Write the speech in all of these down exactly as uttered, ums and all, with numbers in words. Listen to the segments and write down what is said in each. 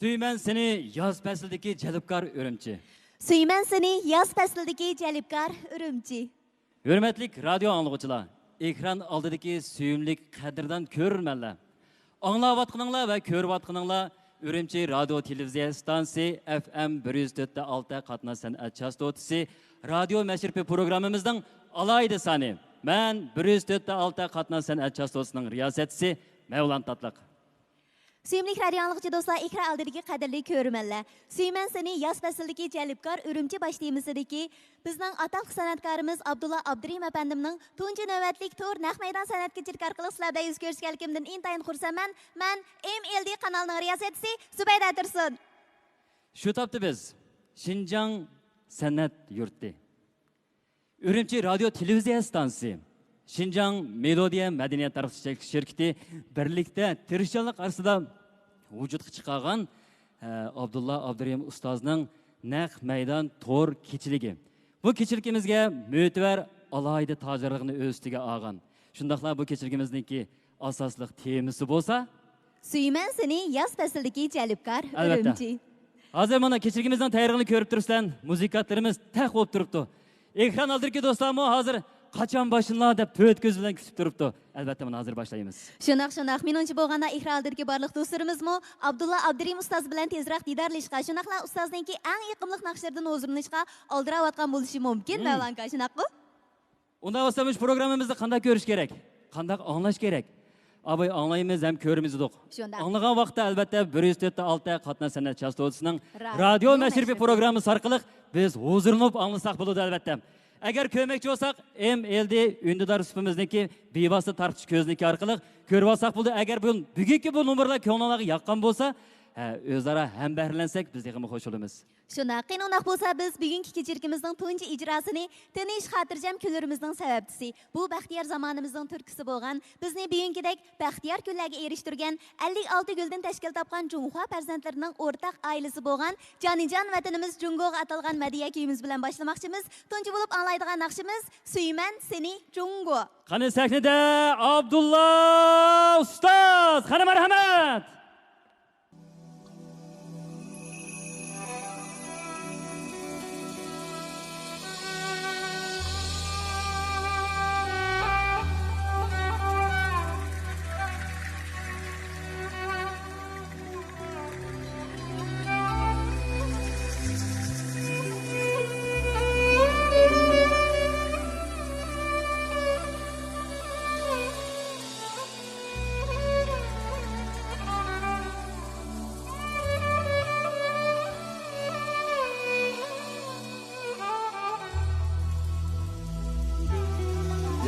سۆيىمەن سېنى ياز پەسلىدىكى جەلپكار ئۈرۈمچى. سۆيىمەن سېنى ياز پەسلىدىكى جەلپكار ئۈرۈمچى. ھۆرمەتلىك رادىيو ئاڭلىغۇچىلار، ئېكران ئالدىدىكى سۆيۈملۈك قەدىردان كۆرۈرمەنلەر! ئاڭلاۋاتقىنىڭلار ۋە كۆرۈۋاتقىنىڭلار ئۈرۈمچى رادىيو تېلېۋىزىيە ئىستانسىسى، ئەف ئېم بىر يۈز تۆت پۈتۈن ئالتە قاتناش سەنئەت چاستوتىسى، رادىيو مەشرىپى پروگراممىمىزنىڭ ئالاھىدە سانى. مەن بىر يۈز تۆت پۈتۈن ئالتە قاتناش سەنئەت چاستوتىسىنىڭ رىياسەتچىسى مەۋلان تاتلىق. سۆيۈملۈك رادىيو ئاڭلىغۇچى دوستلار، ئېكران ئالدىدىكى قەدىرلىك كۆرۈرمەنلەر، سۆيىمەن سېنى ياز پەسلىدىكى جەلپكار ئۈرۈمچى باش تېمىسىدىكى بىزنىڭ ئاتاقلىق سەنئەتكارىمىز ئابدۇللا ئابدۇرېھىم ئەپەندىمنىڭ تۇنجى نۆۋەتلىك تور نەق مەيدان سەنئەت كېچىلىكى ئارقىلىق سىلەر بىلەن يۈز كۆرۈشكەنلىكىمدىن ئىنتايىن خۇرسەنمەن. مەن ئېم ئېل دى قانالىنىڭ رىياسەتچىسى زۇبەيدە تۇرسۇن. شۇ تاپتا بىز شىنجاڭ سەنئەت يۇرتى، ئۈرۈمچى رادىيو تېلېۋىزىيە ئىستانسىسى، شىنجاڭ مېلودىيە مەدەنىيەت تارقىتىش چەكلىك شىركىتى بىرلىكتە تىرىشچانلىق ئارىسىدا ۋۇجۇدقا چىقارغان، ئە، ئابدۇللا ئابدۇرېھىم ئۇستازنىڭ نەق مەيدان تور كېچىلىكى. بۇ كېچىلىكىمىزگە مۆتىۋەر ئالاھىدە تاجدارلىقنى ئۆز ئۈستىگە ئالغان، شۇنداقلا بۇ كېچىلىكىمىزنىڭكى ئاساسلىق تېمىسى بولسا، سۆيىمەن سېنى ياز پەسلىدىكى جەلپكار ئەلۋەتتە. ئۈرۈمچى. ھازىر مانا كېچىلىكىمىزنىڭ تەييارلىقىنى كۆرۈپ تۇرۇسىلەر، مۇزىكانتلىرىمىز تەق بولۇپ تۇرۇپتۇ. ئېكران ئالدىدىكى دوستلارمۇ ھازىر قاچان باشلىنار دەپ تۆت كۆز بىلەن كۈتۈپ تۇرۇپتۇ. ئەلۋەتتە، مانا ھازىر باشلايمىز. شۇنداق، شۇنداق. مېنىڭچە بولغاندا، ئېكران ئالدىدىكى بارلىق دوستلىرىمىزمۇ ئابدۇللا ئابدۇرېھىم ئۇستاز بىلەن تېزرەك دىدارلىشىشقا، شۇنداقلا ئۇستازنىڭكى ئەڭ يېقىملىق ناخشىلىرىدىن ھۇزۇرلىنىشقا ئالدىراۋاتقان بولۇشى مۇمكىن، مم. مەۋلان ئاكا، شۇنداققۇ؟ ئۇنداق بولسا، مۇشۇ پروگراممىمىزنى قانداق كۆرۈش كېرەك؟ قانداق ئاڭلاش كېرەك؟ ئاباي، ئاڭلايمىز ھەم كۆرىمىز دېدۇق. شۇنداق. ئاڭلىغان ۋاقىتتا، ئەلۋەتتە، بىر يۈز تۆت پۈتۈن ئالتە قاتناش سەنئەت چاستوتىسىنىڭ رادىيو رادىيو مەشرىپى مەشرىپى. پروگراممىسى ئارقىلىق بىز ھۇزۇرلىنىپ ئاڭلىساق بولىدۇ، ئەلۋەتتە. ئەگەر كۆرمەكچى بولساق، ئېم ئېل دى ئۈندىدار سۇپىمىزنىڭكى بىۋاسىتە تارقىتىش كۆزىنىكى ئارقىلىق كۆرۈۋالساق بولىدۇ. ئەگەر بۇ، بۈگۈنكى بۇ نومۇرلار كۆڭلۈڭلارغا ياققان بولسا، ھە، ئۆزئارا ھەمبەھىرلەنسەك، بىز تېخىمۇ خۇش بولىمىز. شۇنداق، قېنى ئۇنداق بولسا، بىز بۈگۈنكى كېچىلىكىمىزنىڭ تۇنجى ئىجراسىنى تىنچ، خاتىرجەم كۈنلىرىمىزنىڭ سەۋەبچىسى، بۇ بەختىيار زامانىمىزنىڭ تۈرتكىسى بولغان، بىزنى بۈگۈنكىدەك بەختىيار كۈنلەرگە ئېرىشتۈرگەن ئەللىك ئالتە گۈلدىن تەشكىل تاپقان جۇڭخۇا پەرزەنتلىرىنىڭ ئورتاق ئائىلىسى بولغان جانىجان ۋەتىنىمىز جۇڭگوغا ئاتالغان مەدھىيە كۈيىمىز بىلەن باشلىماقچىمىز. تۇنجى بولۇپ ئاڭلايدىغان ناخشىمىز سۆيىمەن سېنى جۇڭگو. قېنى سەھنىدە ئابدۇللا ئۇستاز، قېنى مەرھەمەت!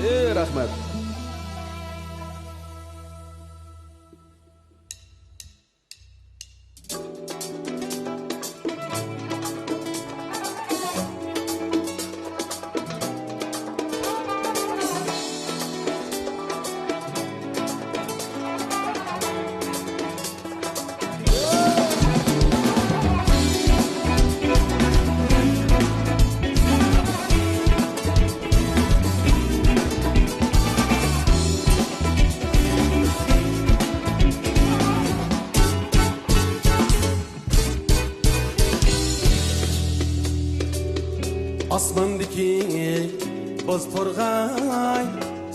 ئى، رەھمەت. ئاسماندىكى بوز تورغاي،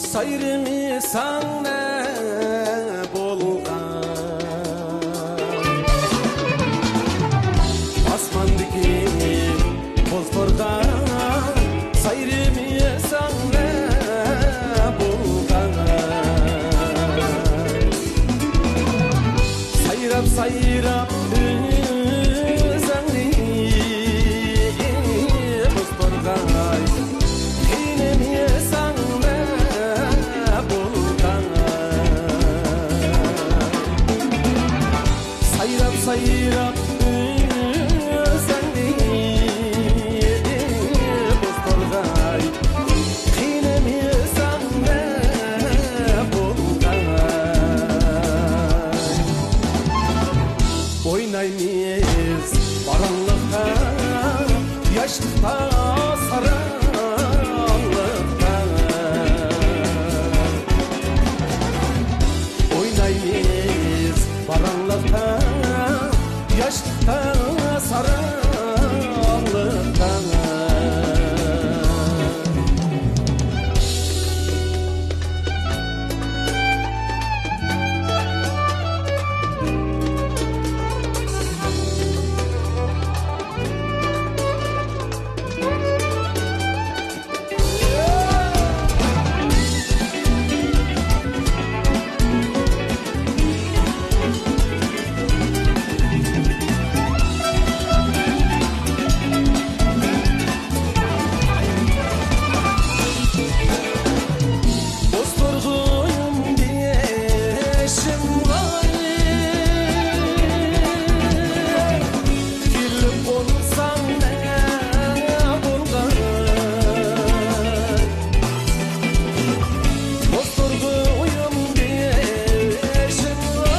سايرىمى ساڭا بولغان. ئاسماندىكى بوز تورغاي، سايرىمى ساڭا بولغان. سايراپ، سايراپ ئۆزۈڭنى، بوز تورغاي، قېنىم ساڭا بولغان. سايراپ، سايراپ ئۆزۈڭنى، بوز تورغاي، قېنىم ساڭا بولغان. ئوينايمىز باراڭلىقتا، ياشلىقتا، ساراڭلىقتا. ئوينايمىز باراڭلىقتا، ساراڭلىقتا. بوستۇرغۇيۇم بېشىمغا كېلىپ قونساڭ نە بولغاي؟ بوستۇرغۇيۇم بېشىمغا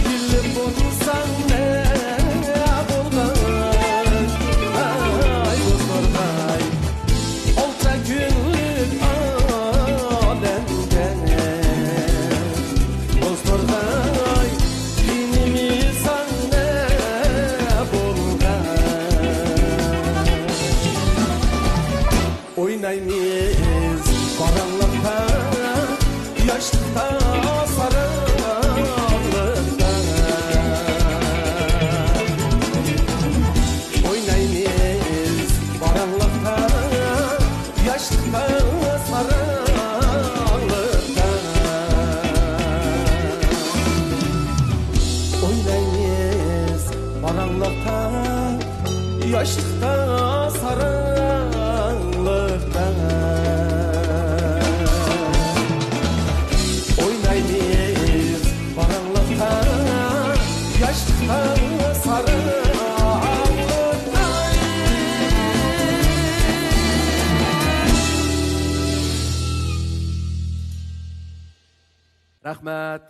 كېلىپ قونساڭ نە بولغاي؟ ئاي بوستۇرغاي. ئالتە كۈنلۈك ئادەمگە بوستۇرغاي، يېنىمىساڭ نە بولغاي؟ ئوينايمىز باراڭلىقتا، ياشلىقتا، ساراڭلىقتا. ئوينايمىز باراڭلىقتا، ياشلىقتا، ساراڭلىقتا. ئوينايمىز باراڭلىقتا، ياشلىقتا، ساراڭلىقتا. ئوينايمىز باراڭلىقتا، ياشلىقتا، ساراڭلىقتا. رەھمەت.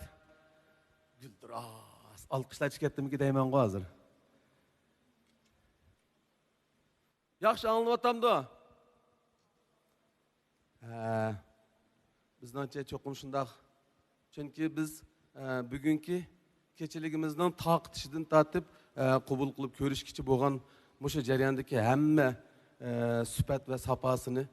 گۈلدۈراس. ئالقىشلار چىقىپ كەتتىمىكىن دەيمەنغۇ ھازىر. ياخشى ئاڭلىنىۋاتامدۇ؟ ھە، بىزنىڭچە چوقۇم شۇنداق. چۈنكى بىز، ئە، بۈگۈنكى كېچىلىكىمىزنىڭ تارقىتىشىدىن تارتىپ، ئە، قوبۇل قىلىپ كۆرۈشكىچە بولغان مۇشۇ جەرياندىكى ھەممە، ئە، سۈپەت ۋە ساپاسىنى،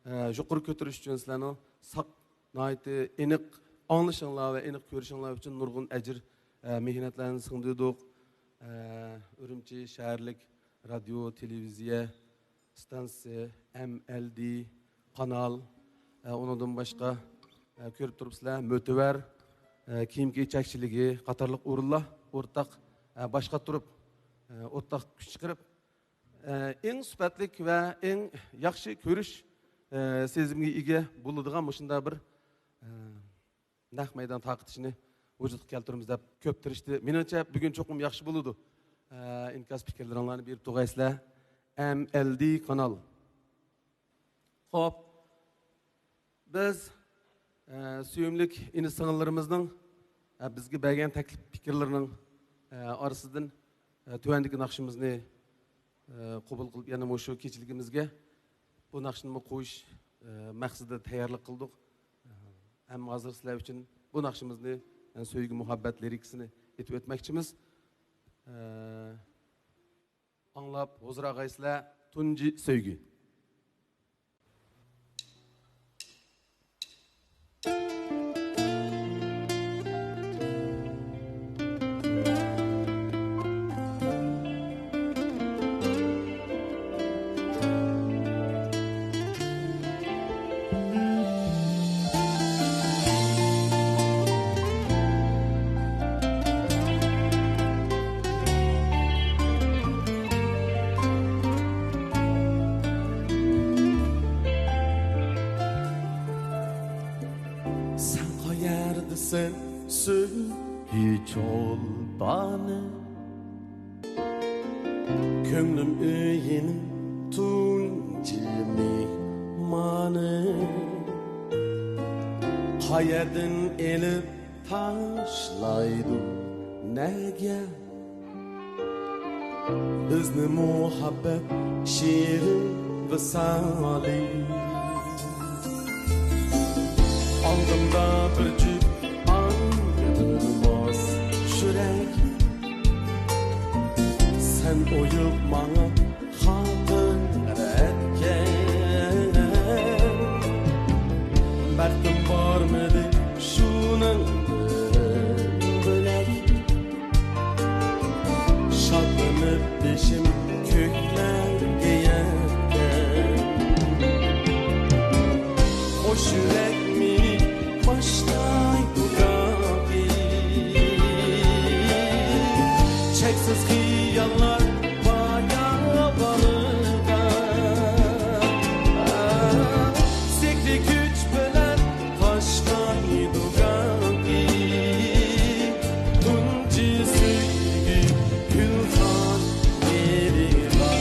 ئە، يۇقىرى كۆتۈرۈش ئۈچۈن سىلەرنىڭ ساق، ناھايىتى ئېنىق ئاڭلىشىڭلار ۋە ئېنىق كۆرۈشۈڭلار ئۈچۈن نۇرغۇن ئەجىر، ئە، مېھنەتلەرنى سىڭدۈردۇق. ئە، ئۈرۈمچى شەھەرلىك رادىيو، تېلېۋىزىيە، ئىستانسىسى، ئەم ئەل دى قانال، ئە، ئۇنىڭدىن باشقا، ئە، كۆرۈپ تۇرۇپسىلەر، مۆتىۋەر، ئە، كىيىم كېچەكچىلىكى قاتارلىق ئورۇنلار ئورتاق، ئە، باش قاتۇرۇپ، ئە، ئورتاق كۈچ چىقىرىپ، ئە، ئەڭ سۈپەتلىك ۋە ئەڭ ياخشى كۆرۈش، ئە، سېزىمىگە ئىگە بولىدىغان مۇشۇنداق بىر، ئە، نەق مەيدان تارقىتىشنى ۋۇجۇدقا كەلتۈرىمىز دەپ كۆپ تىرىشتى. مېنىڭچە، بۈگۈن چوقۇم ياخشى بولىدۇ. ئە، ئىنكاس پىكىرلىرىڭلارنى بېرىپ تۇرغايسىلەر. ئەم ئەل دى قانال. خوپ، بىز، ئە، سۆيۈملۈك ئىنى سىڭىللىرىمىزنىڭ، ئە، بىزگە بەرگەن تەكلىپ پىكىرلىرىنىڭ، ئە، ئارىسىدىن، ئە، تۆۋەندىكى ناخشىمىزنى، ئە، قوبۇل قىلىپ، يەنە مۇشۇ كېچىلىكىمىزگە بۇ ناخشىنىمۇ قويۇش، ئە، مەقسىتىدە تەييارلىق قىلدۇق. ئەمما ھازىر سىلەر ئۈچۈن بۇ ناخشىمىزنى، ئە، سۆيگۈ مۇھەببەت لىرىكىسىنى ئېيتىپ ئۆتمەكچىمىز. ئە، ئاڭلاپ ھۇزۇر ئاغايسىلەر، تۇنجى سۆيگۈ. سەن قەيەردىسەن، سۆيگۈ چولپانى؟ كۆڭلۈم ئۆيىنىڭ تۇنجى مېھمانى. قەيەردىن ئېلىپ تاشلايدۇ نەگە بىزنى مۇھەببەت شېرىن ۋىسالى؟ ئالدىمدا بىر جۈپ ئايدىن بار. قويۇپ ماڭا خاتىرە ئەتكەن. بەختىم بارمىدى شۇنىڭدىن بۆلەك؟ شادلىنىپ بېشىم كۆكلەرگە يەتكەن. قوش يۈرەك مېنى باشلايدۇ گاھى. چەكسىز خىياللار باياۋانلىققا. سېھرىي كۈچ بىلەن تاشلايدۇ گاھى. تۇنجى سۆيگۈ گۈلخان يېرىغا.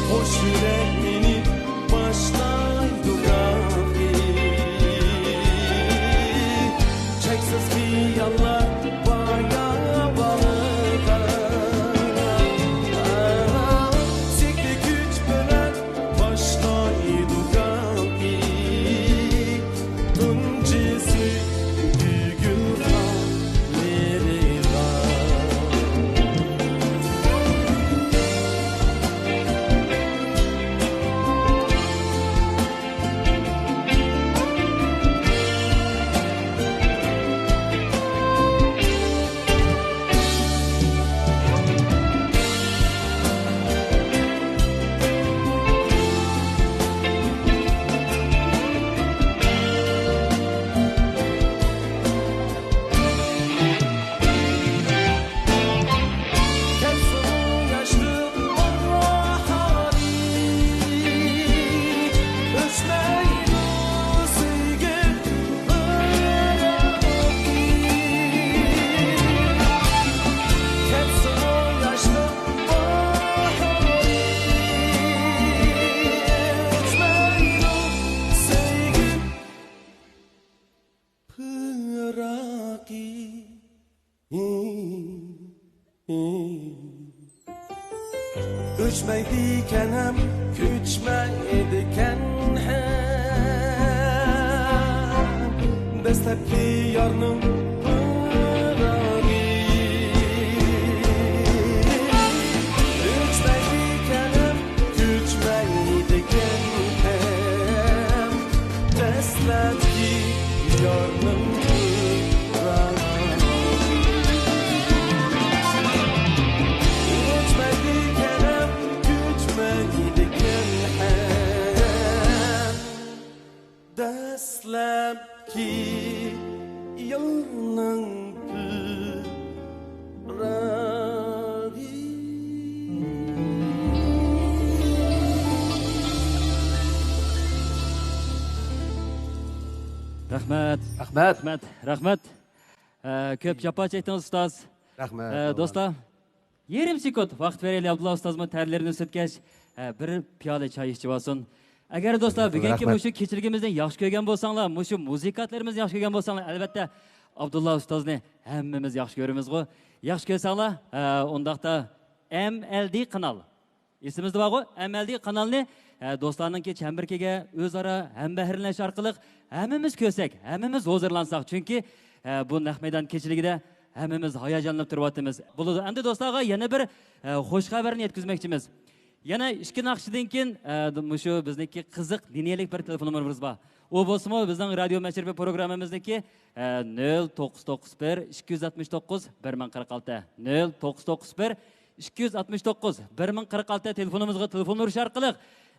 قوش يۈرەك مېنى باشلايدۇ گاھى. چەكسىز خىياللار باياۋانلىققا. سېھرىي كۈچ بىلەن باشلايدۇ گاھى. تۇنجى سۆيگۈ گۈلخان لىرىغا. پىراقى. ئۆچمەيدىكەنم، كۆچمەيدىكەن ھەم دەسلەپكى يارنىڭ پىراقى. ئۆچمەيدىكەنم، كۆچمەيدىكەن ھەم دەسلەپكى يارنىڭ پىراقى. ئۆچمەيدىكەنم، كۆچمەيدىكەن ھەم دەسلەپكى يارنىڭ پىراقى. رەھمەت. رەھمەت. رەھمەت. رەھمەت. ئە، كۆپ جاپا چەكتىڭىز، ئۇستاز. رەھمەت. ئە، دوستلار، يېرىم سېكۇنت ۋاقىت بېرەيلى، ئابدۇللا ئۇستازمۇ تەرلىرىنى سۈرتكەچ، ئە، بىر پىيالە چاي ئىچىۋالسۇن. ئەگەر دوستلار، بۈگۈنكى مۇشۇ كېچىلىكىمىزنى ياخشى كۆرگەن بولساڭلار، مۇشۇ مۇزىكانتلىرىمىزنى ياخشى كۆرگەن بولساڭلار، ئەلۋەتتە، ئابدۇللا ئۇستازنى ھەممىمىز ياخشى كۆرىمىزغۇ. ياخشى كۆرسەڭلار، ئە، ئۇنداقتا ئەم ئەل دى قانال. ئېسىمىزدە بارغۇ، ئەم ئەل دى قانالنى، ئە، دوستلارنىڭكى چەمبىرىكىگە ئۆزئارا ھەمبەھىرلەش ئارقىلىق ھەممىمىز كۆرسەك، ھەممىمىز ھۇزۇرلانساق. چۈنكى، ئە، بۇ نەق مەيدان كېچىلىكىدە ھەممىمىز ھاياجانلىنىپ تۇرۇۋاتىمىز. بولىدۇ. ئەمدى دوستلارغا يەنە بىر، ئە، خۇش خەۋەرنى يەتكۈزمەكچىمىز. يەنە ئىككى ناخشىدىن كېيىن، ئە، مۇشۇ بىزنىڭكى قىزىق لىنىيەلىك بىر تېلېفون نومۇرىمىز بار. ئۇ بولسىمۇ بىزنىڭ رادىيو مەشرىپى پروگراممىمىزنىڭكى، ئە، نۆل توققۇز توققۇز بىر، ئىككى يۈز ئاتمىش توققۇز، بىر مىڭ قىرىق ئالتە، نۆل توققۇز توققۇز بىر، ئىككى يۈز ئاتمىش توققۇز، بىر مىڭ قىرىق ئالتە تېلېفونىمىزغا تېلېفون ئۇرۇش ئارقىلىق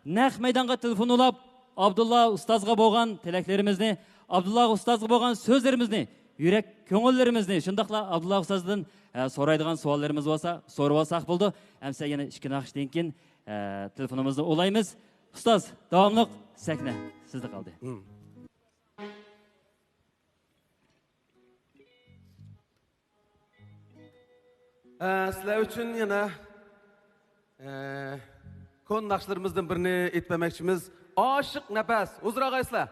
نەق مەيدانغا تېلېفون ئۇلاپ، ئابدۇللا ئۇستازغا بولغان تىلەكلىرىمىزنى، ئابدۇللا ئۇستازغا بولغان سۆزلىرىمىزنى، يۈرەك كۆڭۈللىرىمىزنى، شۇنداقلا ئابدۇللا ئۇستازدىن، ئە، سورايدىغان سوئاللىرىمىز بولسا، سورىۋالساق بولىدۇ. ئەمسە يەنە ئىككى ناخشىدىن كېيىن، ئە، تېلېفونىمىزنى ئۇلايمىز. ئۇستاز، داۋاملىق سەھنە سىزدە قالدى. ئە، سىلەر ئۈچۈن يەنە، ئە، كونا ناخشىلىرىمىزدىن بىرىنى ئېيتىپ بەرمەكچىمىز. ئاشىق نەپەس، ھۇزۇر ئاغايسىلەر.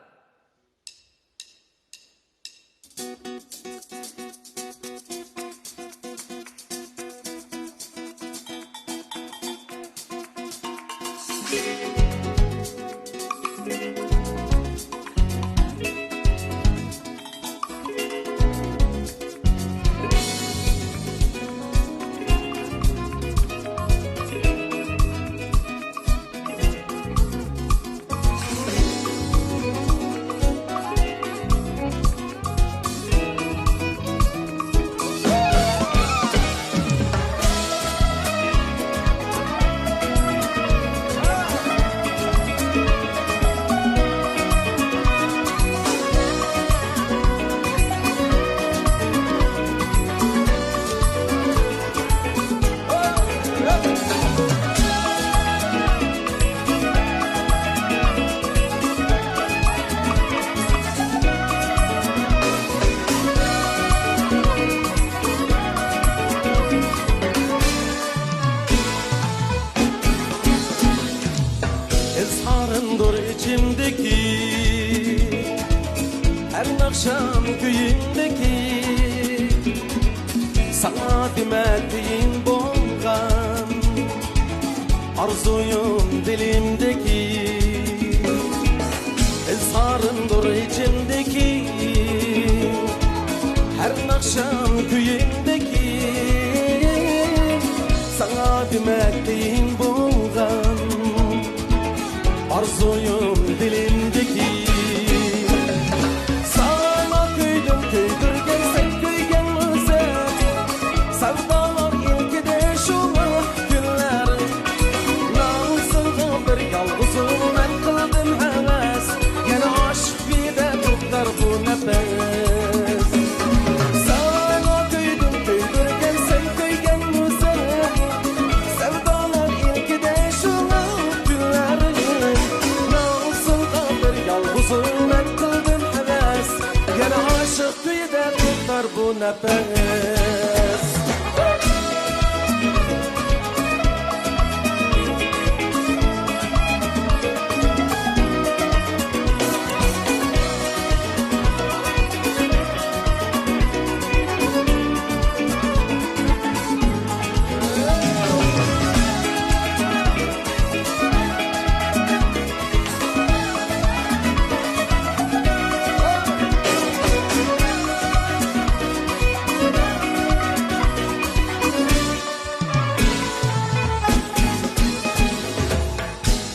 ئۆيۈمدىكى، ساڭا دېمەكلىك بولغان ئارزۇيۇم دىلىمدىكى، ئىزھارىمدۇر ئىچىمدىكى، ھەر ناخشام كۈيۈمدىكى، ساڭا دېمەكلىك بولغان ئارزۇيۇم دىلىمدىكى. ساڭا كۆيدۈم كۆيدۈرگەن سەن كۆيگەن ئۆزۈڭ، سەۋدالار ئىلكىدە شۇڭا كۈنلەر. نامۇسۇڭغا بىر يالغۇزۇڭ مەن قىلدىم ھەۋەس، يەنە ئاشىق كۈيىدە توختار بۇ نەپەس. ساڭا كۆيدۈم كۆيدۈرگەن سەن كۆيگەن ئۆزۈڭ، سەۋدالار ئىلكىدە شۇڭا كۈنلەر. نامۇسۇڭغا بىر يالغۇزۇڭ مەن قىلدىم ھەۋەس، يەنە ئاشىق كۈيىدە توختار بۇ نەپەس.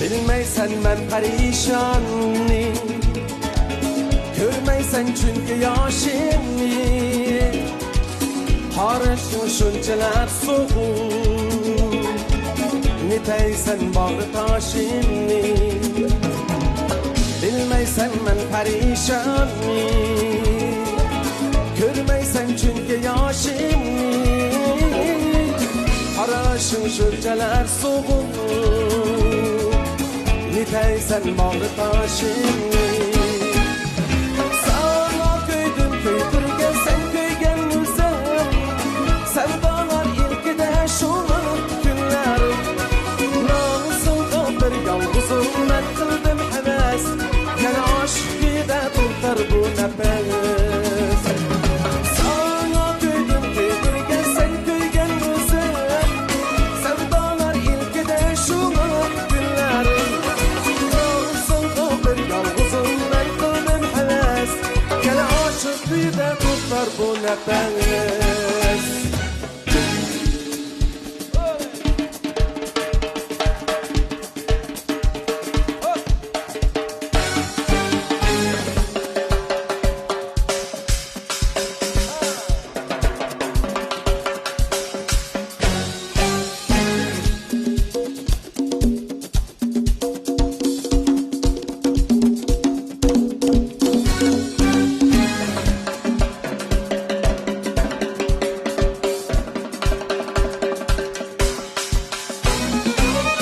بىلمەيسەن مەن پەرىشاننى، كۆرمەيسەن چۈنكى ياشىمنى. قارىشىڭ شۇنچىلەر سوغۇق، نېتەيسەن باغرى تاشىمنى. بىلمەيسەن مەن پەرىشاننى، كۆرمەيسەن چۈنكى ياشىمنى. قارىشىڭ شۇنچىلەر سوغۇق، نېتەيسەن باغرى تاشىمنى. ساڭا كۆيدۈم كۆيدۈرگەن سەن كۆيگەن ئۆزۈڭ، سەۋدالار ئىلكىدە شۇڭا كۈنلەر. نامۇسۇڭغا بىر يالغۇزۇڭ مەن قىلدىم ھەۋەس، يەنە ئاشىق كۈيىدە توختار بۇ نەپەس. ساڭا كۆيدۈم كۆيدۈرگەن سەن كۆيگەن ئۆزۈڭ، سەۋدالار ئىلكىدە شۇڭا كۈنلەر. نامۇسۇڭغا بىر يالغۇزۇڭ مەن قىلدىم ھەۋەس، يەنە ئاشىق كۈيىدە توختار بۇ نەپەس.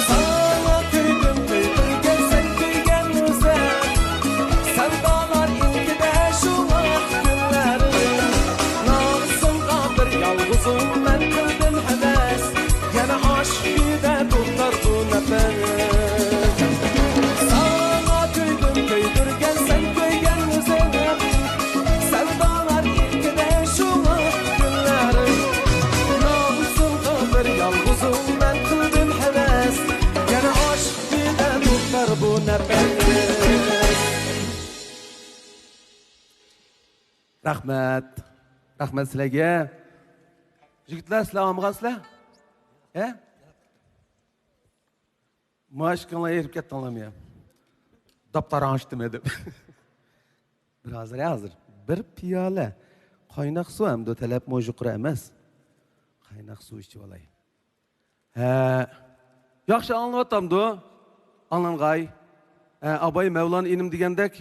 ساڭا كۆيدۈم كۆيدۈرگەن سەن كۆيگەن ئۆزۈڭ، سەۋدالار ئىلكىدە شۇ كۈنلەرنى. نامۇسۇڭغا بىر يالغۇزۇڭ مەن قىلدىم ھەۋەس، يەنە ئاشىق كۈيىدە توختار بۇ نەپەس. ساڭا كۆيدۈم كۆيدۈرگەن سەن كۆيگەن ئۆزۈڭ، سەۋدالار ئىلكىدە شۇ كۈنلەرنى. نامۇسۇڭغا بىر يالغۇزۇڭ مەن قىلدىم ھەۋەس، يەنە ئاشىق كۈيىدە توختار بۇ نەپەس. رەھمەت. رەھمەت سىلەرگە. يىگىتلەر، سىلەر ئاڭلىمىغانسىلەر؟ ھە؟ مانا ئىككىڭلار ھېرىپ كەتتىڭلارمۇ يا؟ داپتار ئاڭشىتىمەن دەپ. بىر ھازىر، ھازىر. بىر پىيالە قايناق سۇ ھەمدە تەلەپمۇ يۇقىرى ئەمەس. قايناق سۇ ئىچىۋالاي. ھە، ياخشى ئاڭلىنىۋاتامدۇ؟ ئاڭلانغاي. ھە، ئاباي مەۋلان ئىنىم دېگەندەك،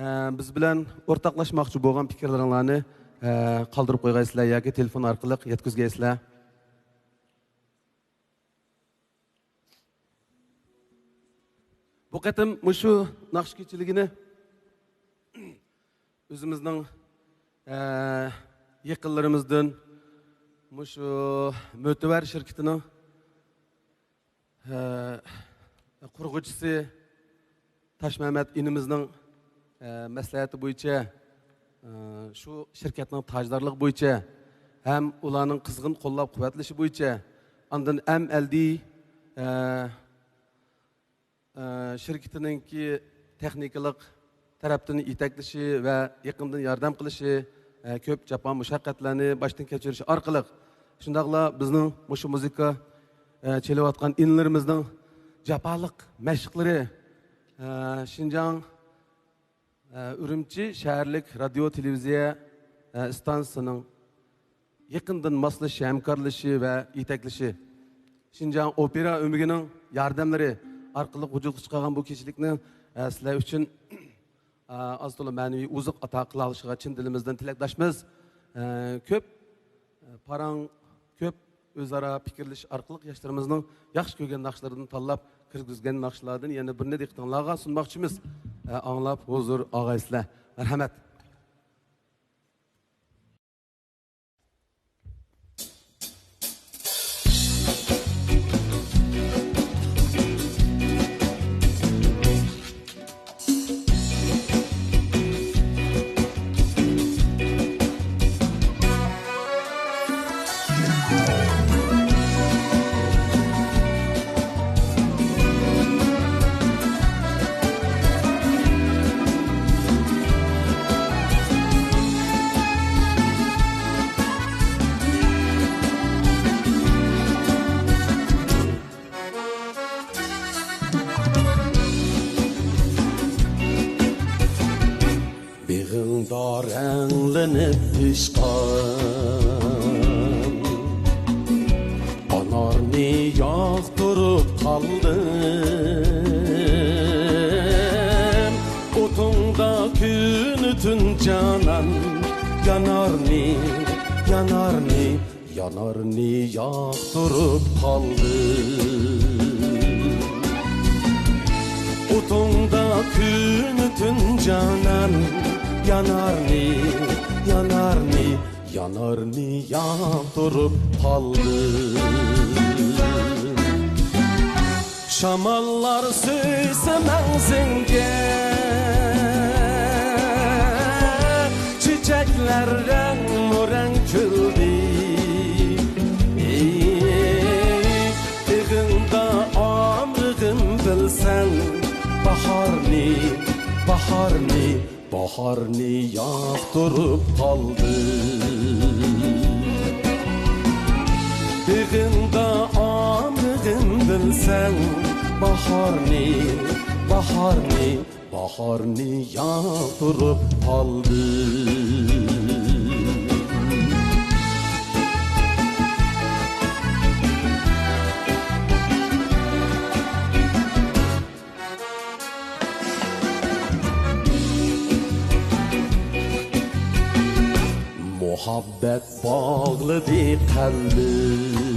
ھە، بىز بىلەن ئورتاقلاشماقچى بولغان پىكىرلىرىڭلارنى، ھە، قالدۇرۇپ قويغايسىلەر ياكى تېلېفون ئارقىلىق يەتكۈزگەيسىلەر. بۇ قېتىم مۇشۇ ناخشا كېچىلىكىنى ئۆزىمىزنىڭ، ئە، يېقىنلىرىمىزدىن مۇشۇ مۆتىۋەر شىركىتىنىڭ، ئە، قۇرغۇچىسى تاشمەمەت ئىنىمىزنىڭ، ئە، مەسلىھەتى بويىچە ئە، شۇ شىركەتنىڭ تاجدارلىقى بويىچە ھەم ئۇلارنىڭ قىزغىن قوللاپ-قۇۋۋەتلىشى بويىچە، ئاندىن ئەم ئەل دى، ئە، ئە، شىركىتىنىڭكى تېخنىكىلىق تەرەپتىن يېتەكلىشى ۋە يېقىندىن ياردەم قىلىشى، ئە، كۆپ جاپا مۇشەققەتلەرنى باشتىن كەچۈرۈشى ئارقىلىق، شۇنداقلا بىزنىڭ مۇشۇ مۇزىكا، ئە، چېلىۋاتقان ئىنىلىرىمىزنىڭ جاپالىق مەشىقلىرى، ئە، شىنجاڭ ئە، ئۈرۈمچى شەھەرلىك رادىيو تېلېۋىزىيە، ئە، ئىستانسىسىنىڭ يېقىندىن ماسلىشىش، ھەمكارلىشىشى ۋە يېتەكلىشى، شىنجاڭ ئوپېرا ئۆمىكىنىڭ ياردەملىرى ئارقىلىق ۋۇجۇدقا چىقارغان بۇ كېچىلىكنى، ئە، سىلەر ئۈچۈن، ئە، ئاز تولا مەنىۋى ئوزۇق ئاتا قىلالىشىغا چىن دىلىمىزدىن تىلەكداشمىز. ئە، كۆپ، ئە، پاراڭ كۆپ ئۆزئارا پىكىرلىشىش ئارقىلىق ياشلىرىمىزنىڭ ياخشى كۆرگەن ناخشىلىرىدىن تاللاپ كىرگۈزگەن ناخشىلاردىن يەنە بىرنى دىققىتىڭلارغا سۇنماقچىمىز. ئە، ئاڭلاپ ھۇزۇر ئاغايسىلەر. مەرھەمەت. بېغىڭدا رەڭلىنىپ پىشقان ئانارنى ياقتۇرۇپ قالدىم. ئوتۇڭدا كۈنۈتۈن جانان، يانارنى، يانارنى، يانارنى ياقتۇرۇپ قالدىم. ئوتۇڭدا كۈنۈتۈن جانان، يانارنى، يانارنى، يانارنى ياقتۇرۇپ قالدىم. شاماللار سۆيسە مەڭزىڭگە، چېچەكلەر رەڭمۇ رەڭ كۈلدى. ئېي، بېغىڭدا ئامرىغىن بىلسەڭ، باھارنى، باھارنى، باھارنى ياقتۇرۇپ قالدىم. بېغىڭدا ئامرىغىن بىلسەڭ، باھارنى، باھارنى، باھارنى ياقتۇرۇپ قالدىم. مۇھەببەت باغلىدى قەلبىم،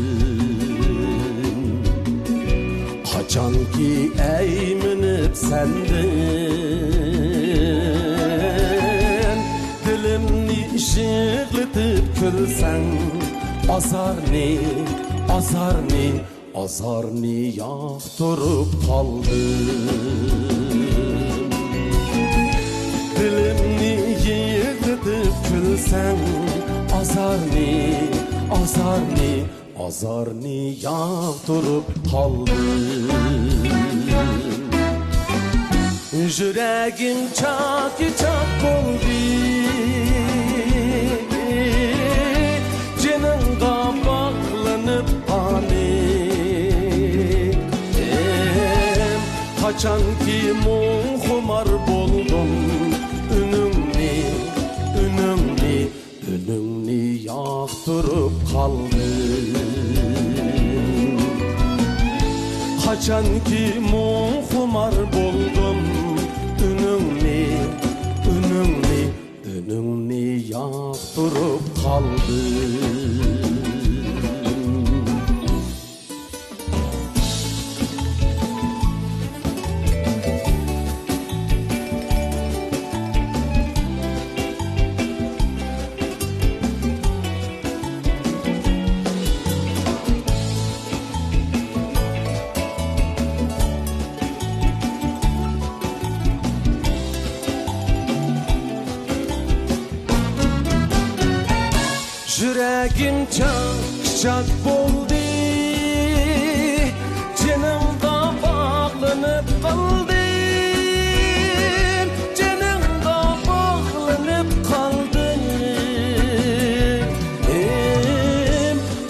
قاچانكى ئەيمىنىپ سەندىن. دىلىمنى يىغلىتىپ كۈلسەڭ، ئازارنى، ئازارنى، ئازارنى ياقتۇرۇپ قالدىم. دىلىمنى يىغلىتىپ كۈلسەڭ، ئازارنى، ئازارنى، ئازارنى ياقتۇرۇپ قالدىم. يۈرەگىم چاكى-چاك بولدى، جېنىڭغا باغلىنىپ ئانىم. قاچانكى مۇڭ خۇمار بولدۇم، ئۈنۈڭنى، ئۈنۈڭنى، ئۈنۈڭنى ياقتۇرۇپ قالدىم. قاچانكى مۇڭ خۇمار بولدۇم، ئۈنۈڭنى، ئۈنۈڭنى، ئۈنۈڭنى ياقتۇرۇپ قالدىم. يۈرىكىم چاك-چاك بولدى، جېنىڭغا باغلىنىپ قالدىم، جېنىڭغا باغلىنىپ قالدىم.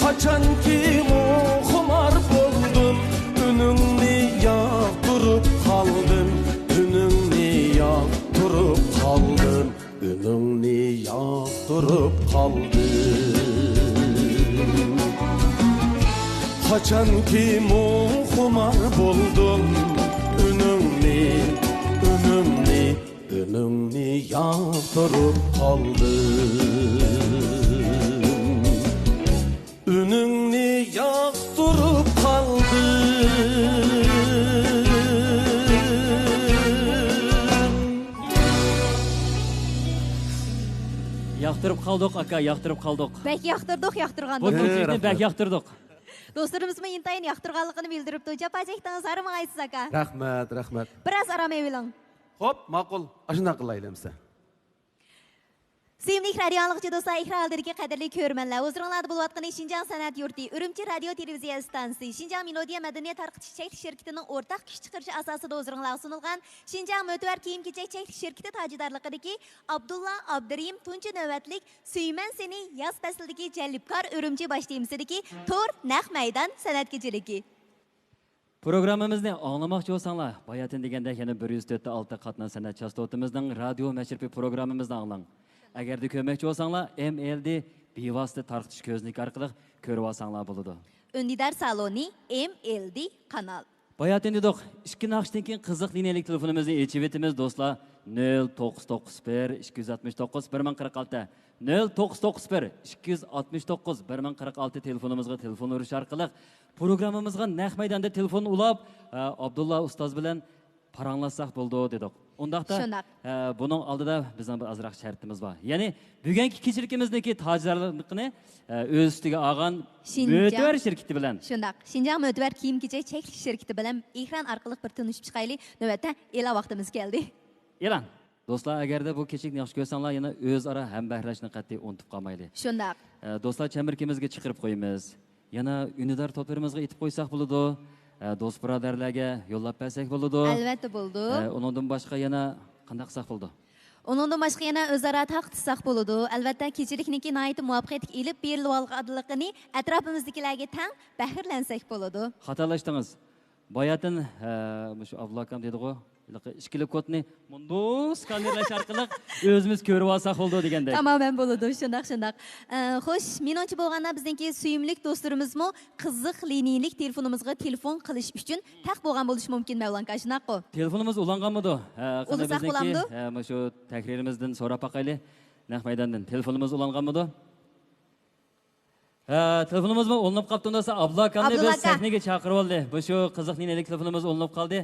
قاچانكى مۇڭ خۇمار بولدۇم، ئۈنۈڭنى ياقتۇرۇپ قالدىم، ئۈنۈڭنى ياقتۇرۇپ قالدىم. ئۈنۈڭنى ياقتۇرۇپ قالدىم. قاچانكى مۇڭ خۇمار بولدۇم، ئۈنۈڭنى، ئۈنۈڭنى، ئۈنۈڭنى ياقتۇرۇپ قالدىم. ئۈنۈڭنى ياقتۇرۇپ قالدىم. ياقتۇرۇپ قالدۇق، ئاكا، ياقتۇرۇپ قالدۇق. بەك ياقتۇردۇق، ياقتۇرغان. بۇ كۆپچىلىكنى بەك ياقتۇردۇق. دوستلىرىمىزمۇ ئىنتايىن ياقتۇرغانلىقىنى بىلدۈرۈپتۇ. جاپا چەكتىڭىز، ھارمىغايسىز ئاكا. رەھمەت، رەھمەت. بىراز ئارام ئېلىۋېلىڭ. خوپ، ماقۇل. ئاشۇنداق قىلايلى ئەمسە. سۆيۈملۈك رادىيو ئاڭلىغۇچى دوستلار، ئېكران ئالدىدىكى قەدىرلىك كۆرۈرمەنلەر، ھۇزۇرۇڭلاردا بولۇۋاتقىنى شىنجاڭ سەنئەت يۇرتى، ئۈرۈمچى رادىيو تېلېۋىزىيە ئىستانسىسى، شىنجاڭ مېلودىيە مەدەنىيەت تارقىتىش چەكلىك شىركىتىنىڭ ئورتاق كۈچ چىقىرىشى ئاساسىدا ھۇزۇرۇڭلارغا سۇنۇلغان شىنجاڭ مۆتىۋەر كىيىم كېچەك چەكلىك شىركىتى تاجىدارلىقىدىكى ئابدۇللا ئابدۇرېھىم تۇنجى نۆۋەتلىك سۆيىمەن سېنى ياز پەسلىدىكى جەلپكار ئۈرۈمچى باش تېمىسىدىكى تور نەق مەيدان سەنئەت كېچىلىكى. پروگراممىمىزنى ئاڭلىماقچى بولساڭلار، باياتىن دېگەندەك يەنە بىر يۈز تۆت تە ئالتە قاتناش سەنئەت چاستوتىمىزنىڭ رادىيو مەشرىپى پروگراممىمىزنى ئاڭلاڭ. ئەگەردە كۆرمەكچى بولساڭلار، ئېم ئېل دى بىۋاسىتە تارقىتىش كۆزنىكى ئارقىلىق كۆرۈۋالساڭلار بولىدۇ. ئۈندىدار سالونى، ئېم ئېل دى قانال. باياتىن دېدۇق، ئىككى ناخشىدىن كېيىن قىزىق لىنىيەلىك تېلېفونىمىزنى ئېچىۋېتىمىز، دوستلار. نۆل توققۇز توققۇز بىر، ئىككى يۈز ئاتمىش توققۇز، بىر مىڭ قىرىق ئالتە. نۆل توققۇز توققۇز بىر، ئىككى يۈز ئاتمىش توققۇز، بىر مىڭ قىرىق ئالتە تېلېفونىمىزغا تېلېفون ئۇرۇش ئارقىلىق پروگراممىمىزغا نەق مەيداندا تېلېفون ئۇلاپ، ئە، ئابدۇللا ئۇستاز بىلەن پاراڭلاشساق بولىدۇ دېدۇق. ئۇنداقتا، شۇنداق. ئە، بۇنىڭ ئالدىدا بىزنىڭ بىر ئازراق شەرتىمىز بار. يەنى بۈگۈنكى كېچىلىكىمىزنىڭكى تاجىدارلىقىنى، ئە، ئۆز ئۈستىگە ئالغان شىنجاڭ. مۆتىۋەر شىركىتى بىلەن. شۇنداق. شىنجاڭ مۆتىۋەر كىيىم كېچەك چەكلىك شىركىتى بىلەن ئېكران ئارقىلىق بىر تونۇشۇپ چىقايلى. نۆۋەتتە ئېلان ۋاقتىمىز كەلدى. ئېلان. دوستلار، ئەگەردە بۇ كېچىلىكنى ياخشى كۆرسەڭلار، يەنە ئۆزئارا ھەمبەھىرلەشنى قەتئىي ئۇنتۇپ قالمايلى. شۇنداق. ئە، دوستلار چەمبىرىكىمىزگە چىقىرىپ قويىمىز. يەنە ئۈندىدار توپلىرىمىزغا ئېيتىپ قويساق بولىدۇ. ئە، دوست بۇرادەرلەرگە يوللاپ بەرسەك بولىدۇ. ئەلۋەتتە بولىدۇ. ئە، ئۇنىڭدىن باشقا يەنە قانداق قىلساق بولىدۇ؟ ئۇنىڭدىن باشقا يەنە ئۆزئارا تارقىتىشساق بولىدۇ. ئەلۋەتتە، كېچىلىكنىڭكى ناھايىتى مۇۋەپپەقىيەتلىك ئېلىپ بېرىلىۋالغانلىقىنى ئەتراپىمىزدىكىلەرگە تەڭ بەھرىلەنسەك بولىدۇ. خاتالاشتىڭىز. باياتىن، ئە، مۇشۇ ئابدۇللا ئاكام دېدىغۇ، ھېلىقى ئىككىلا كودنى مۇنداق سكانېرلاش ئارقىلىق ئۆزىمىز كۆرۈۋالساق بولىدۇ دېگەندەك. تامامەن بولىدۇ، شۇنداق، شۇنداق. ئە، خوش، مېنىڭچە بولغاندا بىزنىڭكى سۆيۈملۈك دوستلىرىمىزمۇ قىزىق لىنىيىلىك تېلېفونىمىزغا تېلېفون قىلىش ئۈچۈن تەق بولغان بولۇشى مۇمكىن، مەۋلان ئاكا، شۇنداققۇ؟ تېلېفونىمىز ئۇلانغانمىدۇ؟ ھە، قېنى، ئۇلىساق بىزنىڭكى، بولامدۇ؟ ھە، مۇشۇ تەھرىرىمىزدىن سوراپ باقايلى. نەق مەيداندىن تېلېفونىمىز ئۇلانغانمىدۇ؟ ھە، تېلېفونىمىزمۇ ئۇلىنىپ قاپتۇ، ئۇنداقتا ئابدۇللا ئاكامنى ئابدۇللا بىز ئاكا. سەھنىگە چاقىرىۋالدى. مۇشۇ قىزىق لىنىيەلىك تېلېفونىمىز ئۇلىنىپ قالدى.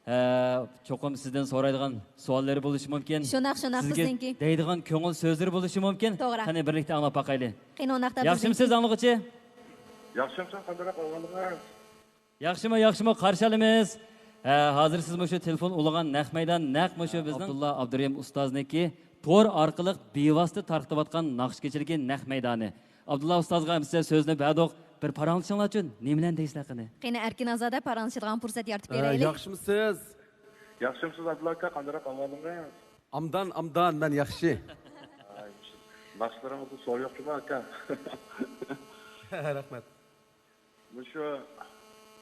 ھە، چوقۇم سىزدىن سورايدىغان سوئاللىرى بولۇشى مۇمكىن. شۇنداق، شۇنداق، سىزگە بىزنىڭكى. دەيدىغان كۆڭۈل سۆزلىرى بولۇشى مۇمكىن. توغرا. قېنى، بىرلىكتە ئاڭلاپ باقايلى. قېنى، ئۇنداقتا ياخشىمۇسىز، بىزنىڭكى. ئاڭلىغۇچى؟ ياخشىمۇسىز، قانداقراق ئەھۋالىڭىز؟ ياخشىمۇ، ياخشىمۇ، قارشى ئالىمىز. ھە، ھازىر سىز مۇشۇ تېلېفون ئۇلىغان نەق مەيدان، نەق مۇشۇ بىزنىڭ ئابدۇللا ئابدۇرېھىم ئۇستازنىڭكى تور ئارقىلىق بىۋاسىتە تارقىتىۋاتقان ناخشا كېچىلىكى نەق مەيدانى. ئابدۇللا ئۇستازغا سىزگە سۆزنى بەردۇق. بىر پاراڭلىشىڭلارچۇ، نېمىلەرنى دەيسىلەر قېنى؟ قېنى، ئەركىن ئازادە پاراڭلىشىدىغان پۇرسەت يارىتىپ بېرەيلى. ياخشىمۇسىز؟ ياخشىمسىز، ئابدۇللا ئاكا، قانداقراق ئەھۋالىڭىز؟ ئامدان، ئامدان، مەن ياخشى. ناخشىلىرىڭىزدا سور يوق جۇما ئاكا. رەھمەت. مۇشۇ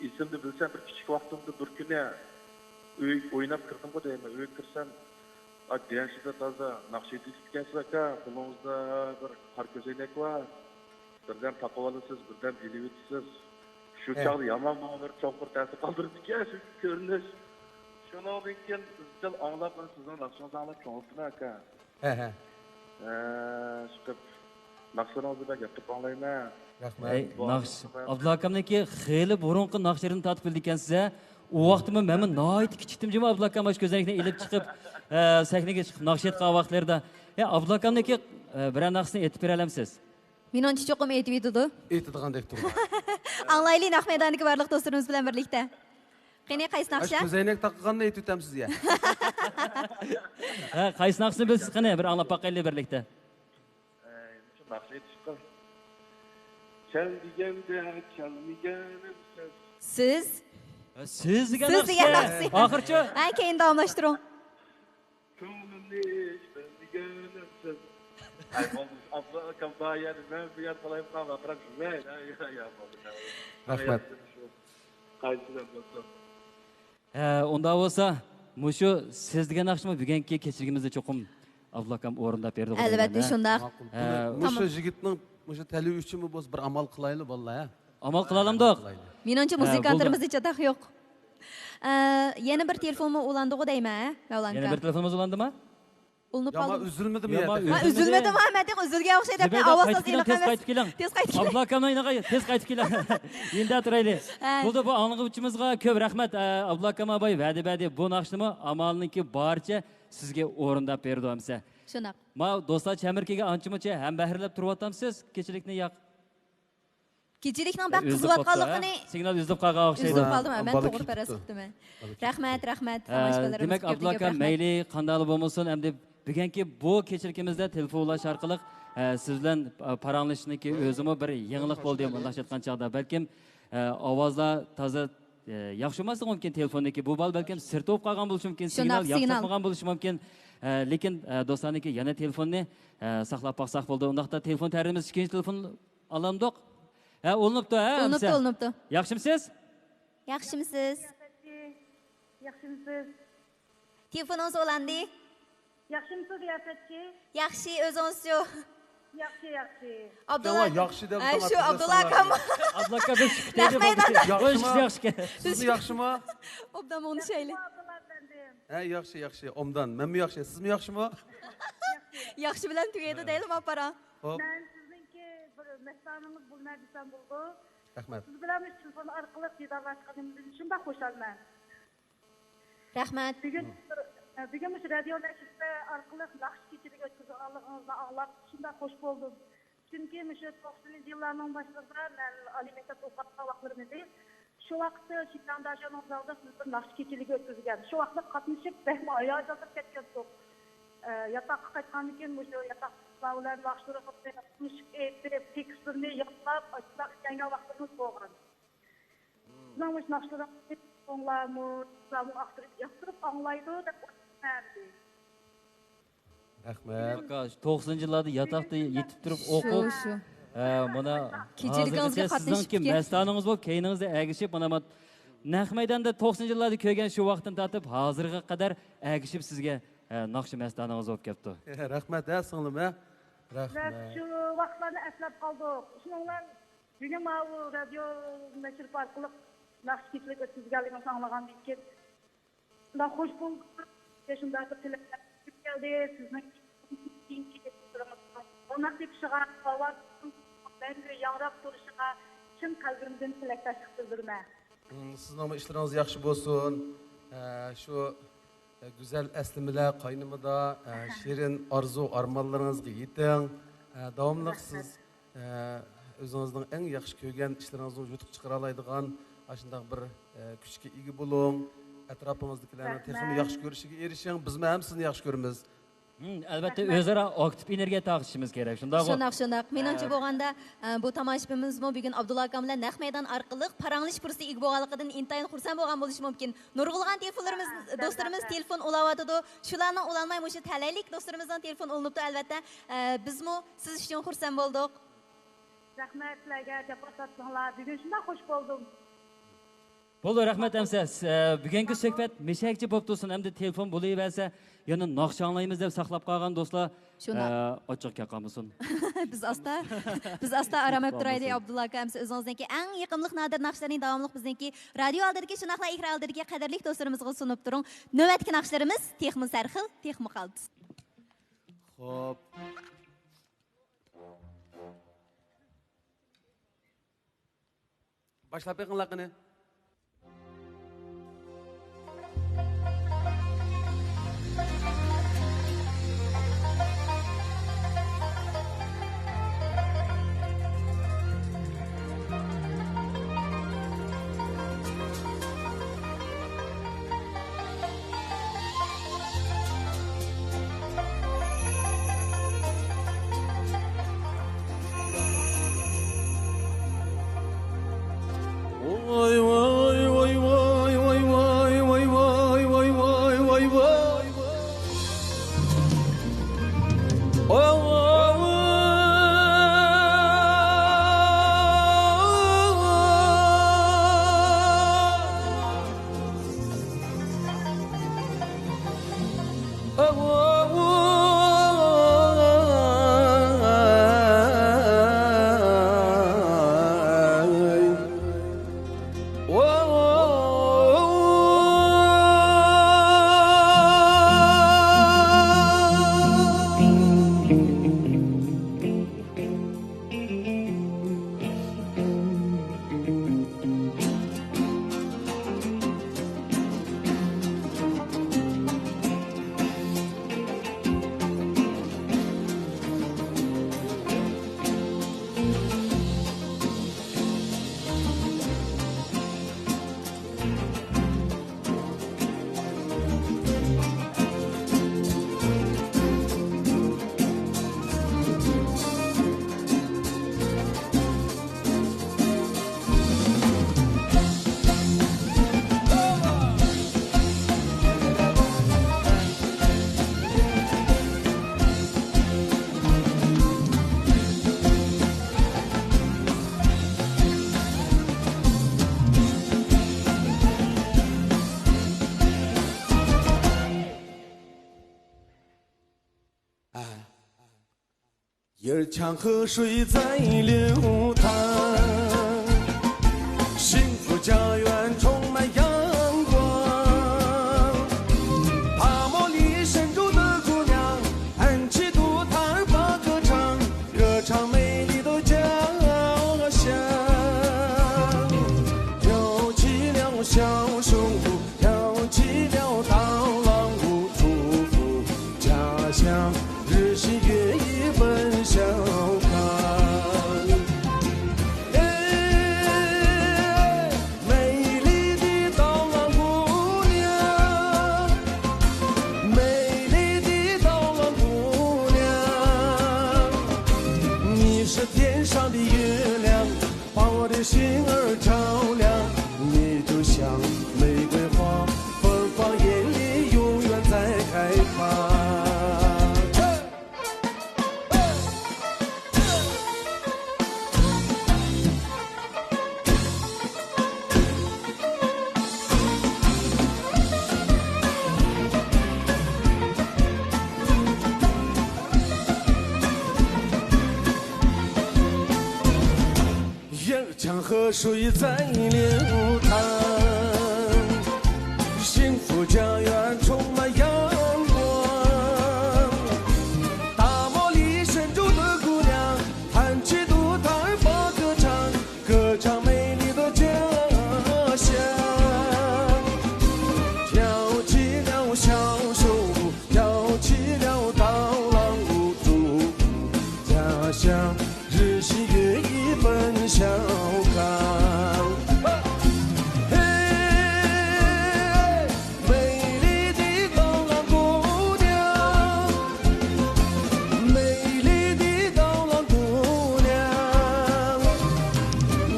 ئېسىمدە بىلسەم، بىر كىچىك ۋاقتىمدا بىر كۈنى ئۆي ئويناپ كىردىمغۇ دەيمەن. ئۆيگە كىرسەم، ئا، دەشتىدە تازا ناخشا ئېيتىۋېتىپتىكەنسىز ئاكا. قولىڭىزدا بىر قارا كۆزەينەك بار. بىردەم تاقىۋالىسىز، بىردەم ئېلىۋېتىسىز. شۇ چاغدا يامان ماڭا بىر چوڭ بىر تەسىر قالدۇرۇپتىكەن شۇ كۆرۈنۈش. شۇنىڭدىن كېيىن ئىزچىل ئاڭلاپ، مانا سىزنىڭ ناخشىڭىزنى ئاڭلاپ كۆڭۈل ئاچتىم ئاكا. ھە، ھە. ئە، شۇ قىپ ناخشىلىرىڭىزنى مەن ياقتۇرۇپ ئاڭلايمەن. رەھمەت. ئەي، ناخشا، ئابدۇللا ئاكامنىڭكى خېلى بۇرۇنقى ناخشىلىرىنى تارتىپ بىلىدىكەنسىز ھە. ئۇ ۋاقتىمۇ مەنمۇ ناھايىتى كىچىكتىم جۇمۇ، ئابدۇللا ئاكام ئاشۇ كۆزەينەكنى ئېلىپ چىقىپ، ئە، سەھنىگە چىقىپ ناخشا ئېيتقان ۋاقىتلىرىدا. يا، ئابدۇللا ئاكامنىڭكى، ئە، بىرەر ناخشىسىنى ئېيتىپ بېرەلەمسىز؟ مېنىڭچە چوقۇم ئېيتىۋېتىدۇ. ئېيتىدىغاندەك تۇرىدۇ. ئاڭلايلى نەق مەيداندىكى بارلىق دوستلىرىمىز بىلەن بىرلىكتە. قېنى، قايسى ئاشۇ ناخشا؟ كۆزەينەك تاقىغاننى ئېيتىۋېتەمسىز يا؟ ھە، قايسى ناخشىسىنى بىلىسىز قېنى؟ بىر ئاڭلاپ باقايلى بىرلىكتە. ئەي، مۇشۇ ناخشا ئېيتىشقا. كەل دېگەندە كەلمىگەنمسىز. سىز؟ سىز دېگەن سىز دېگەن ناخشا. ئاخىرچۇ؟ ھە، كېيىن داۋاملاشتۇرۇڭ. كۆڭلۈمنى بىلمىگەنمسىز. ئەي، بولدى. ئابلا ئاكام بار يەردە، مەن بۇ يەردە قالايمىقان، بىراق يۈرمەي. يا، يا، يا، بولدى. رەھمەت. قايسى بولسۇن. ھە، ئۇنداق بولسا، مۇشۇ سىز دېگەن ناخشىمۇ بۈگۈنكى كېچىلىكىمىزدە چوقۇم ئابدۇللا ئاكام ئورۇنداپ بېرىدۇ. ئەلۋەتتە، شۇنداق. ھە. مۇشۇ يىگىتنىڭ مۇشۇ تەلىيى ئۈچۈنمۇ بولسا بىر ئامال قىلايلى، بالىلار، ھە؟ ئامال قىلالامدۇق؟ مۇنچە مۇزىكانتىمىز ھېچ ئاتاق يوق. ئە، يەنە بىر تېلېفونمۇ ئۇلاندىغۇ دەيمەن، ھە، مەۋلان ئاكا؟ يەنە بىر تېلېفونىمىز ئۇلاندىما؟ ئۇلىنىپ قالدىم. ئۈزۈلمىدىمۇ يا؟ ئۈزۈلمىدىمۇ؟ ھە، مەن ئاۋاز تېز ئېنىق ئەمەس. تېز قايتىپ كېلىڭ. تېز قايتىپ كېلىڭ. ئابدۇللا ئاكامنىڭ يېنىغا تېز قايتىپ كېلىڭ. يېنىدا تۇرايلى. ھە. بولدى، بۇ ئاڭلىغۇچىمىزغا كۆپ رەھمەت. ئە، ئابدۇللا ئاكام ئاباي ۋەدە بەردى. بۇ ناخشىنىمۇ ئامالنىڭكى بارىچە سىزگە ئورۇنداپ بېرىدۇ ئەمسە. شۇنداق. ما دوستلار چەمبىرىكىگە ئانچە-مۇنچە ھەمبەھىرلەپ تۇرۇۋاتامسىز كېچىلىكنى ياق؟ كېچىلىكنىڭ بەك قىزىۋاتقانلىقىنى. سىگنال ئۈزۈلۈپ قالغان ئوخشايدۇ. ئۈزۈلۈپ قالدىم، مەن توغرا پەرەز قىپتىمەن. رەھمەت، رەھمەت. دېمەك، ئابدۇللا ئاكا، مەيلى قانداقلا بولمىسۇن، ئەمدى بۈگۈنكى بۇ كېچىلىكىمىزدە تېلېفون ئۇلاش ئارقىلىق، ئە، سىز بىلەن، ئە، پاراڭلىشىشنىڭكى ئۆزىمۇ بىر يېڭىلىق بولدى. مۇنداقچە ئېيتقان چاغدا، بەلكىم، ئە، ئاۋازلار تازا، ئە، ياخشى بولماسلىقى مۇمكىن تېلېفوندىكى. بۇ بال بەلكىم سىر تۇغۇپ قالغان بولۇشى مۇمكىن، سىگنال ياخشى چاپمىغان بولۇشى مۇمكىن. ئە، لېكىن، ئە، دوستلارنىڭكى يەنە تېلېفونىنى، ئە، ساقلاپ باقساق بولدى. ئۇنداقتا تېلېفون تەرىمىز ئىككىنچى تېلېفون ئالامدۇق؟ ھە، ئۇلىنىپتۇ، ھە، ئۇلىنىپتۇ، ئەمسە. ئۇلىنىپتۇ. ياخشىمسىز؟ ياخشىمسىز؟ ياخشىمسىز؟ تېلېفونىڭىز ئۇلاندى. ياخشىمسىز، رىياسەتچى؟ ياخشى، ئۆزىڭىزچۇ؟ ياخشى، ياخشى. ئابدۇللا ياۋا، ياخشى دەپ ھە، شۇ ئابدۇللا ئاكام. ئابدۇللا ئاكا، بىز چىقىپ كەتتۇق. نەق مەيداندا. ياخشىمۇ؟ ياخشى ئىكەن. سىزمۇ ياخشىمۇ؟ ئوبدان ئوڭشايلى. ياخشىمۇ، ئابدۇللا ئەپەندىم؟ ھە، ياخشى، ياخشى. ئوبدان. مەنمۇ ياخشى. سىزمۇ ياخشىمۇ؟ ياخشى بىلەن تۈگەيدۇ دەيلىما پاراڭ. خوپ. مەن سىزنىڭكى بىر مەستانىڭىز بولىمەن دېسەم بولىدۇ. رەھمەت. سىز بىلەن مۇشۇ تېلېفون ئارقىلىق دىدارلاشقىنىمدىن شۇنداق خۇشالمەن. رەھمەت. بۈگۈن، بۈگۈن مۇشۇ رادىيو نەشرىياتى ئارقىلىق ناخشا كېچىلىكى ئۆتكۈزگەنلىكىڭىزنى ئاڭلاپ شۇنداق خۇش بولدۇم. چۈنكى مۇشۇ توقسىنىنچى يىللارنىڭ باشلىرىدا مەن ئالىي مەكتەپتە ئوقۇۋاتقان ۋاقىتلىرىم ئىدى. شۇ ۋاقىتتا شىنجاڭ داشۆنىڭ زالىدا سىز بىر ناخشا كېچىلىكى ئۆتكۈزگەن. شۇ ۋاقىتتا قاتنىشىپ بەكمۇ ھاياجانلىنىپ كەتكەنتۇق. ئە، ياتاققا قايتقاندىن كېيىن مۇشۇ ياتاقلار بىلەن ناخشىلىرى قاتنىشىپ ئېيتىپ، تېكىستلىرىنى يادلاپ، ئاشۇنداق ئۆگەنگەن ۋاقتىمىز بولغان. سىزنىڭ مۇشۇ ناخشىلىرىڭىزنى چوڭلارمۇ، قىزلارمۇ ئاختۇرۇپ ياقتۇرۇپ ئاڭلايدۇ دەپ ئويلايمەن. رەھمەت. ئاكا، توقسىنىنچى يىللاردا ياتاقتا يېتىپ تۇرۇپ ئوقۇپ، شۇ، شۇ. ھە، مانا كېچىلىكىڭىزگە ھازىرغىچە سىزنىڭكى مەستانىڭىز بولۇپ، كەينىڭىزدە ئەگىشىپ، مانا، ما-، نەق مەيداندا توقسىنىنچى يىللاردا كۆرگەن شۇ ۋاقىتتىن تارتىپ ھازىرغا قەدەر ئەگىشىپ سىزگە، ھە، ناخشا مەستانىڭىز بولۇپ كەپتۇ. رەھمەت، ھە، سىڭلىم، ھە. رەھمەت. شۇ ۋاقىتلارنى ئەسلەپ قالدۇق. شۇنىڭ بىلەن بۈگۈن ماۋۇ رادىيو نەشرىياتى ئارقىلىق ناخشا كېچىلىك ئۆتكۈزگەنلىكىڭىزنى ئاڭلىغاندىن كېيىن، شۇنداق خوش بولدۇم. شۇنداق بىر تىلەكلەر كېلىپ كەلدى. سىزنىڭ كېيىنكى ئىشلىرىڭىزنىڭ ئورناق تېپىشىغا، ئاۋازىڭىزنىڭ مەڭگۈ ياڭراپ تۇرۇشىغا چىن قەلبىمدىن تىلەكداشلىق بىلدۈرىمەن. مم، سىزنىڭمۇ ئىشلىرىڭىز ياخشى بولسۇن. ئە، شۇ، ئە، گۈزەل ئەسلىمىلەر قاينىمىدا، ئە، شېرىن ئارزۇ ئارمانلىرىڭىزغا يېتىڭ. ئە، داۋاملىق سىز ئە، ئۆزىڭىزنىڭ ئەڭ ياخشى كۆرگەن ئىشلىرىڭىزنى يۇتۇق چىقىرالايدىغان ئاشۇنداق بىر، ئە، كۈچكە ئىگە بولۇڭ. ئەتراپىڭىزدىكىلەرنىڭ تېخىمۇ ياخشى كۆرۈشىگە ئېرىشىڭ. بىزمۇ ھەم سىزنى ياخشى كۆرىمىز. ھىم، ئەلۋەتتە، ئۆزئارا ئاكتىپ ئېنېرگىيە تارقىتىشىمىز كېرەك، شۇنداقغۇ؟ شۇنداق، شۇنداق. مېنىڭچە بولغاندا، ئە، بۇ تاماشىبىنىمىزمۇ بۈگۈن ئابدۇللا ئاكام بىلەن نەق مەيدان ئارقىلىق پاراڭلىشىش پۇرسىتىگە ئىگە بولغانلىقىدىن ئىنتايىن خۇرسەن بولغان بولۇشى مۇمكىن. نۇرغۇنلىغان تېلېفونلىرىمىز، دوستلىرىمىز تېلېفون ئۇلاۋاتىدۇ. شۇلارنىڭ ئۇلانماي مۇشۇ تەلەيلىك دوستلىرىمىزنىڭ تېلېفون ئۇلىنىپتۇ، ئەلۋەتتە. ئە، بىزمۇ سىز ئۈچۈن خۇرسەن بولدۇق. رەھمەت سىلەرگە، جاپا تارتتىڭلار. بۈگۈن شۇنداق خۇش بولدۇم. بولدى، رەھمەت ئەمسە. ئە، بۈگۈنكى سۆھبەت مىشەگىچە بولۇپ تۇرسۇن، ئەمدى تېلېفون بولۇۋەرسە، يەنە ناخشا ئاڭلايمىز دەپ ساقلاپ قالغان دوستلار، شۇنداق. ئە، ئاچچىقى كەپ قالمىسۇن. بىز ئاستا، بىز ئاستا ئارام ئېلىپ تۇرايلى، ئابدۇللا ئاكا. ئەمسە ئۆزىڭىزنىڭكى ئەڭ يېقىملىق نادىر ناخشىلىرىنى داۋاملىق بىزنىڭكى رادىيو ئالدىدىكى، شۇنداقلا ئېكران ئالدىدىكى قەدىرلىك دوستلىرىمىزغا سۇنۇپ تۇرۇڭ. نۆۋەتتىكى ناخشىلىرىمىز تېخىمۇ سەرخىل، تېخىمۇ قالتىس. خوپ. باشلاپ بېقىڭلار قېنى. 河水在流淌，幸福家园充满阳光。大漠里生出的姑娘，弹起独弹把歌唱，歌唱美丽的家乡。跳起了小手舞，跳起了稻浪舞，祝福家乡日新月异奔小康。哎，美丽的稻浪姑娘，美丽的稻浪姑娘，你是天上的月亮，把我的心儿照亮。你就像玫瑰花，芬芳艳丽，永远在开放。河水在流淌，幸福家园充满阳光。大漠里生出的姑娘，弹起独弹把歌唱，歌唱美丽的家乡。跳起了小手舞，跳起了稻浪舞，祝福家乡日新月异奔小康。嘿，美丽的稻浪姑娘，美丽的稻浪姑娘，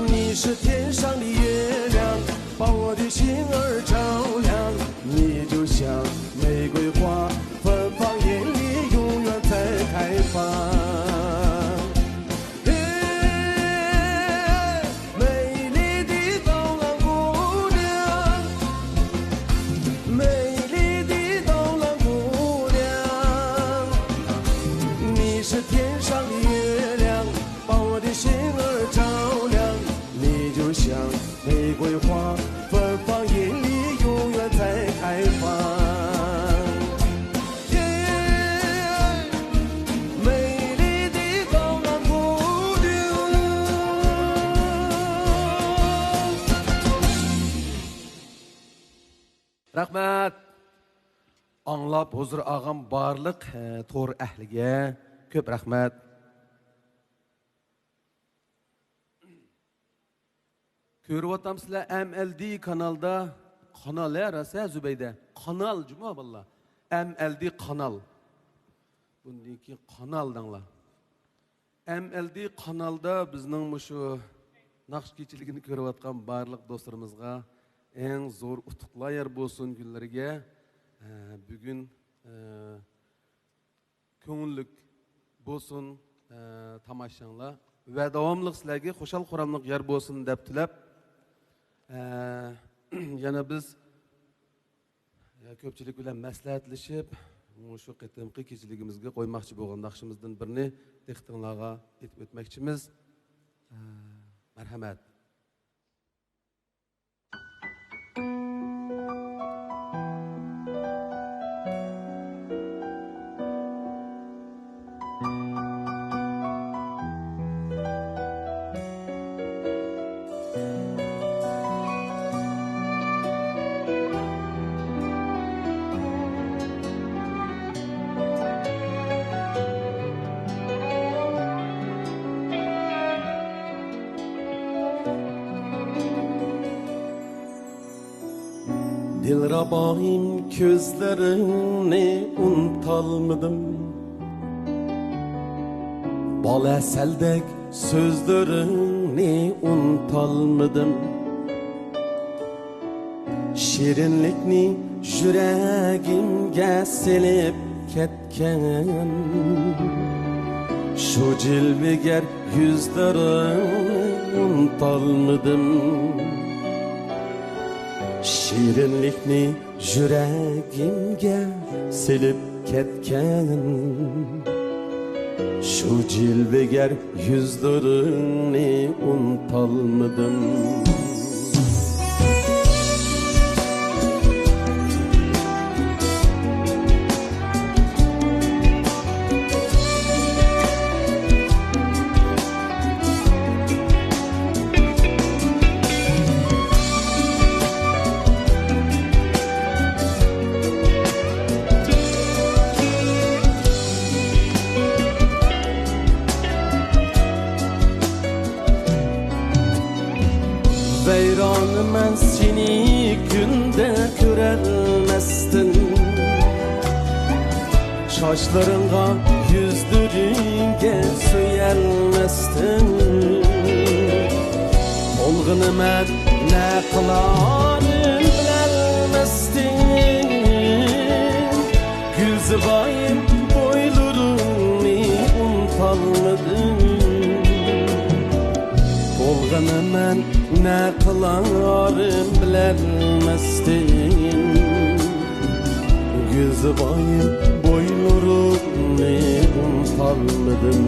你是天上的月亮，把我的心儿照亮。你就像玫瑰花，芬芳艳丽，永远在开放。嘿，美丽的稻浪姑娘，美丽的稻浪姑娘，你是天上的月亮，把我的心儿照亮。你就像玫瑰花，芬芳艳丽，永远在开放。耶，美丽的稻浪姑娘。رەھمەت. ئاڭلاپ ھۇزۇر ئالغان بارلىق، ئە، تور ئەھلىگە كۆپ رەھمەت. كۆرۈۋاتامسىلەر، ئەم ئەل دى كانالدا، قانال ھە، راست ھە، زۇبەيدە؟ قانال جۇمۇ بالىلار. ئەم ئەل دى قانال. بۇندىن كېيىن قانال دەڭلار. ئەم ئەل دى قانالدا بىزنىڭ مۇشۇ ناخشا كېچىلىكىنى كۆرۈۋاتقان بارلىق دوستلىرىمىزغا ئەڭ زور ئۇتۇقلار يار بولسۇن كۈنلىرىگە. ئە، بۈگۈن، ئە، كۆڭۈللۈك بولسۇن، ئە، تاماشىچىلار ۋە داۋاملىق سىلەرگە خۇشال-خۇراملىق يار بولسۇن دەپ تىلەپ، ئە، يەنە بىز، ئە، كۆپچىلىك بىلەن مەسلىھەتلىشىپ، مۇشۇ قېتىمقى كېچىلىكىمىزگە قويماقچى بولغان ناخشىمىزدىن بىرنى دىققىتىڭلارغا ئېيتىپ ئۆتمەكچىمىز. ئە، مەرھەمەت. دىلرەبايىم، كۆزلىرىڭنى ئۇنتالمىدىم، بالەسەلدەك سۆزلىرىڭنى ئۇنتالمىدىم. شېرىنلىكنى يۈرەكىمگە سېلىپ كەتكەن، شۇ جىلۋىگەر يۈزلىرىڭنى ئۇنتالمىدىم. شېرىنلىكنى يۈرەكىمگە سېلىپ كەتكەن، شۇ جىلۋىگەر يۈزلىرىڭنى ئۇنتالمىدىم. ۋەيرانمەن سېنى كۈندە كۆرەلمەستىن، چاچلىرىڭغا، يۈزلىرىڭگە سۆيەلمەستىن، تولغىنىمەن نە قىلارىم بىلەلمەستىن. گۈلزىبايىم، بويلىرىڭنى ئۇنتالمىدىم. تولغىنىمەن نە قىلارىم بىلەلمەستىن. گۈلزىبايىم، بويلىرىڭنى ئۇنتالمىدىم.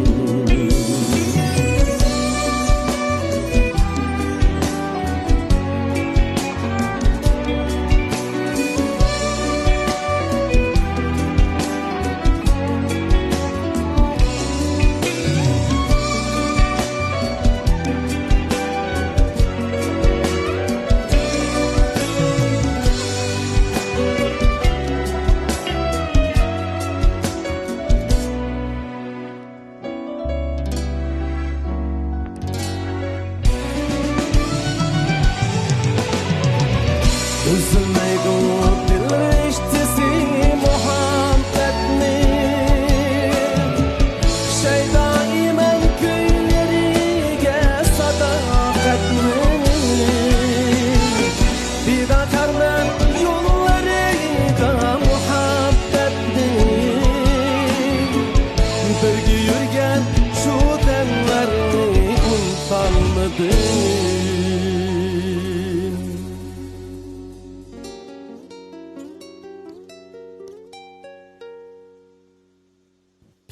ئۈزۈلمەيدۇ دىل رىشتىسى مۇھەببەتنى، شەيدائىمەن كۈيلىرىگە ساداقەتنى. پىداكارمەن يوللىرىدا مۇھەببەتنى، بىرگە يۈرگەن شۇ دەملەرنى ئۇنتالمىدىم.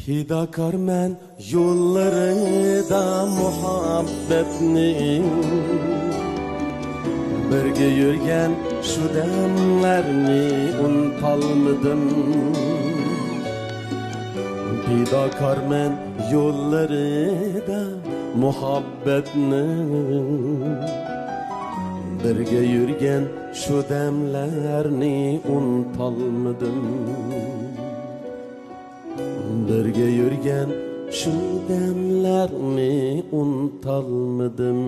پىداكارمەن يوللىرىدا مۇھەببەتنىڭ، بىرگە يۈرگەن شۇ دەملەرنى ئۇنتالمىدىم. پىداكارمەن يوللىرىدا مۇھەببەتنىڭ، بىرگە يۈرگەن شۇ دەملەرنى ئۇنتالمىدىم. بىرگە يۈرگەن شۇ دەملەرنى ئۇنتالمىدىم.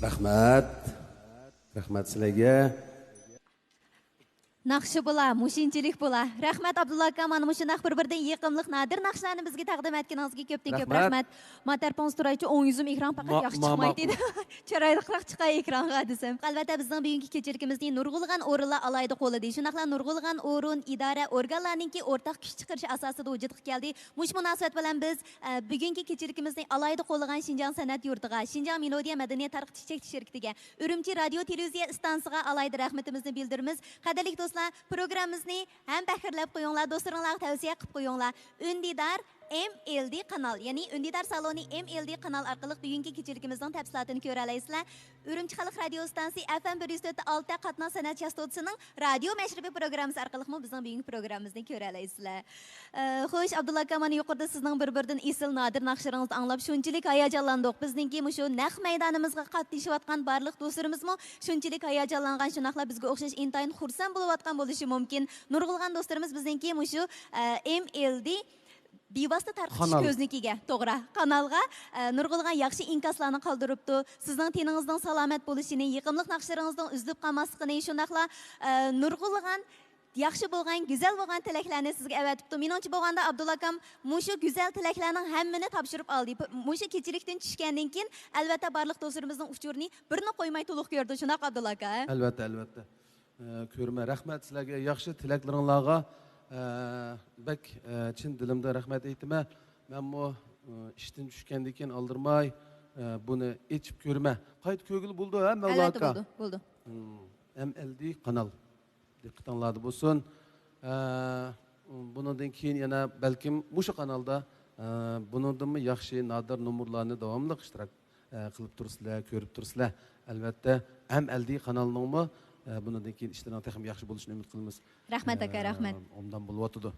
رەھمەت. رەھمەت سىلەرگە. ناخشا بولا، مۇشۇنچىلىك بولا. رەھمەت، ئابدۇللا ئاكا، مانا مۇشۇنداق بىر-بىرىدىن يېقىملىق نادىر ناخشىلارنى بىزگە تەقدىم ئەتكىنىڭىزگە كۆپتىن كۆپ رەھمەت. رەھمەت. ماتەر پونس تۇرايچۇ، ئوڭ يۈزۈم ئېكران پەقەت ما-، ياخشى ما-، چىقمايتتى. ماقۇل. چىرايلىقراق چىقاي ئېكرانغا دېسەم. ئەلۋەتتە، بىزنىڭ بۈگۈنكى كېچىلىكىمىزنى نۇرغۇنلىغان ئورۇنلار ئالاھىدە قوللىدى. شۇنداقلا نۇرغۇنلىغان ئورۇن، ئىدارە، ئورگانلارنىڭكى ئورتاق كۈچ چىقىرىشى ئاساسىدا ۋۇجۇدقا كەلدى. مۇشۇ مۇناسىۋەت بىلەن بىز، ئە، بۈگۈنكى كېچىلىكىمىزنى ئالاھىدە قوللىغان شىنجاڭ سەنئەت يۇرتىغا، شىنجاڭ مېلودىيە مەدەنىيەت تارقىتىش چەكلىك شىركىتىگە، ئۈرۈمچى رادىيو تېلېۋىزىيە ئىستانسىغا ئالاھىدە رەھمىتىمىزنى بىلدۈرىمىز. قەدىرلىك دوستلار، پروگراممىمىزنى ھەم پەخىرلەپ قويۇڭلار، دوستلىرىڭلارغا تەۋسىيە قىلىپ قويۇڭلار. ئۈندىدار ئېم ئېل دى قانال، يەنى ئۈندىدار سالونى ئېم ئېل دى قانال ئارقىلىق بۈگۈنكى كېچىلىكىمىزنىڭ تەپسىلاتىنى كۆرەلەيسىلەر. ئۈرۈمچى خەلق رادىيو ئىستانسىسى ئەف ئېم بىر يۈز تۆت تە ئالتە قاتناش سەنئەت چاستوتىسىنىڭ رادىيو مەشرىپى پروگراممىسى ئارقىلىقمۇ بىزنىڭ بۈگۈنكى پروگراممىمىزنى كۆرەلەيسىلەر. ئە، خوش، ئابدۇللا ئاكا، مانا يۇقىرىدا سىزنىڭ بىر-بىرىدىن ئېسىل، نادىر ناخشىلىرىڭىزنى ئاڭلاپ شۇنچىلىك ھاياجانلاندۇق. بىزنىڭكى مۇشۇ نەق مەيدانىمىزغا قاتنىشىۋاتقان بارلىق دوستلىرىمىزمۇ شۇنچىلىك ھاياجانلانغان، شۇنداقلا بىزگە ئوخشاش ئىنتايىن خۇرسەن بولۇۋاتقان بولۇشى مۇمكىن. نۇرغۇنلىغان دوستلىرىمىز بىزنىڭكى مۇشۇ، ئە، ئېم ئېل دى بىۋاسىتە تارقىتىش قانال. كۆزنىكىگە، توغرا، قانالغا، ئە، نۇرغۇنلىغان ياخشى ئىنكاسلارنى قالدۇرۇپتۇ. سىزنىڭ تېنىڭىزنىڭ سالامەت بولۇشىنى، يېقىملىق ناخشىلىرىڭىزنىڭ ئۈزۈلۈپ قالماسلىقىنى، شۇنداقلا، ئە، نۇرغۇنلىغان ياخشى بولغان، گۈزەل بولغان تىلەكلەرنى سىزگە ئەۋەتىپتۇ. مېنىڭچە بولغاندا، ئابدۇللا ئاكام مۇشۇ گۈزەل تىلەكلەرنىڭ ھەممىنى تاپشۇرۇپ ئالدى. پ-، مۇشۇ كېچىلىكتىن چۈشكەندىن كېيىن، ئەلۋەتتە، بارلىق دوستلىرىمىزنىڭ ئۇچۇرىنى بىرنى قويماي تولۇق كۆردى. شۇنداق، ئابدۇللا ئاكا، ھە؟ ئەلۋەتتە، ئەلۋەتتە. ئە، كۆرمە. رەھمەت سىلەرگە ياخشى تىلەكلىرىڭلارغا. ئە، بەك، ئە، چىن دىلىمدىن رەھمەت ئېيتىمەن. مەنمۇ، ئە، ئىشتىن چۈشكەندىن كېيىن ئالدىرىماي، ئە، بۇنى ئېچىپ كۆرمە. قايتا كۆرگىلى بولىدۇ، ھە، مەۋلا ئاكا؟ ئەلۋەتتە بولىدۇ، بولىدۇ. ھىم، ئەم ئەلدى قانال. دىققىتىڭلاردا بولسۇن. ئە، بۇنىڭدىن كېيىن يەنە بەلكىم مۇشۇ قانالدا، ئە، بۇنىڭدىنمۇ ياخشى نادىر نومۇرلارنى داۋاملىق ئىشتىراك، ئە، قىلىپ تۇرىسىلەر، كۆرۈپ تۇرىسىلەر. ئەلۋەتتە، ئەم ئەلدى قانالنىڭمۇ، ئە، بۇنىڭدىن كېيىن ئىشلىرىنىڭ تېخىمۇ ياخشى بولۇشىنى ئۈمىد قىلىمىز. رەھمەت ئاكا، ئە، رەھمەت. ئوبدان بولۇۋاتىدۇ.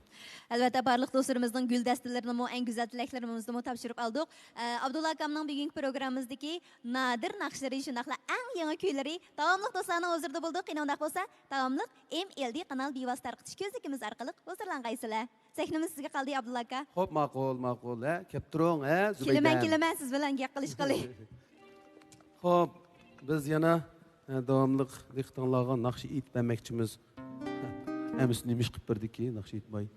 ئەلۋەتتە، بارلىق دوستلىرىمىزنىڭ گۈل دەستىلىرىنىمۇ، ئەڭ گۈزەل تىلەكلىرىمىزنىمۇ تاپشۇرۇپ ئالدۇق. ئە، ئابدۇللا ئاكامنىڭ بۈگۈنكى پروگراممىمىزدىكى نادىر ناخشىلىرى، شۇنداقلا ئەڭ يېڭى كۈيلىرى داۋاملىق دوستلارنىڭ ھۇزۇرىدا بولىدۇ. قېنى ئۇنداق بولسا، داۋاملىق ئېم ئېل دى قانال بىۋاسىتە تارقىتىش كۆزنىكىمىز ئارقىلىق ھۇزۇرلانغايسىلەر. سەھنىمىز سىزگە قالدى، ئابدۇللا ئاكا. خوپ، ماقۇل، ماقۇل، ھە، كەپ تۇرۇڭ، ھە، كېلىمەن، زۇبەيدەم. كېلىمەن، سىز بىلەن گەپ قىلىشقىلى. خوپ، بىز يەنە، ھە، داۋاملىق دىققىتىڭلارغا ناخشا ئېيتىپ بەرمەكچىمىز. ھەممىسى نېمە ئىش قىلىپ بەردىكى، ناخشا ئېيتماي.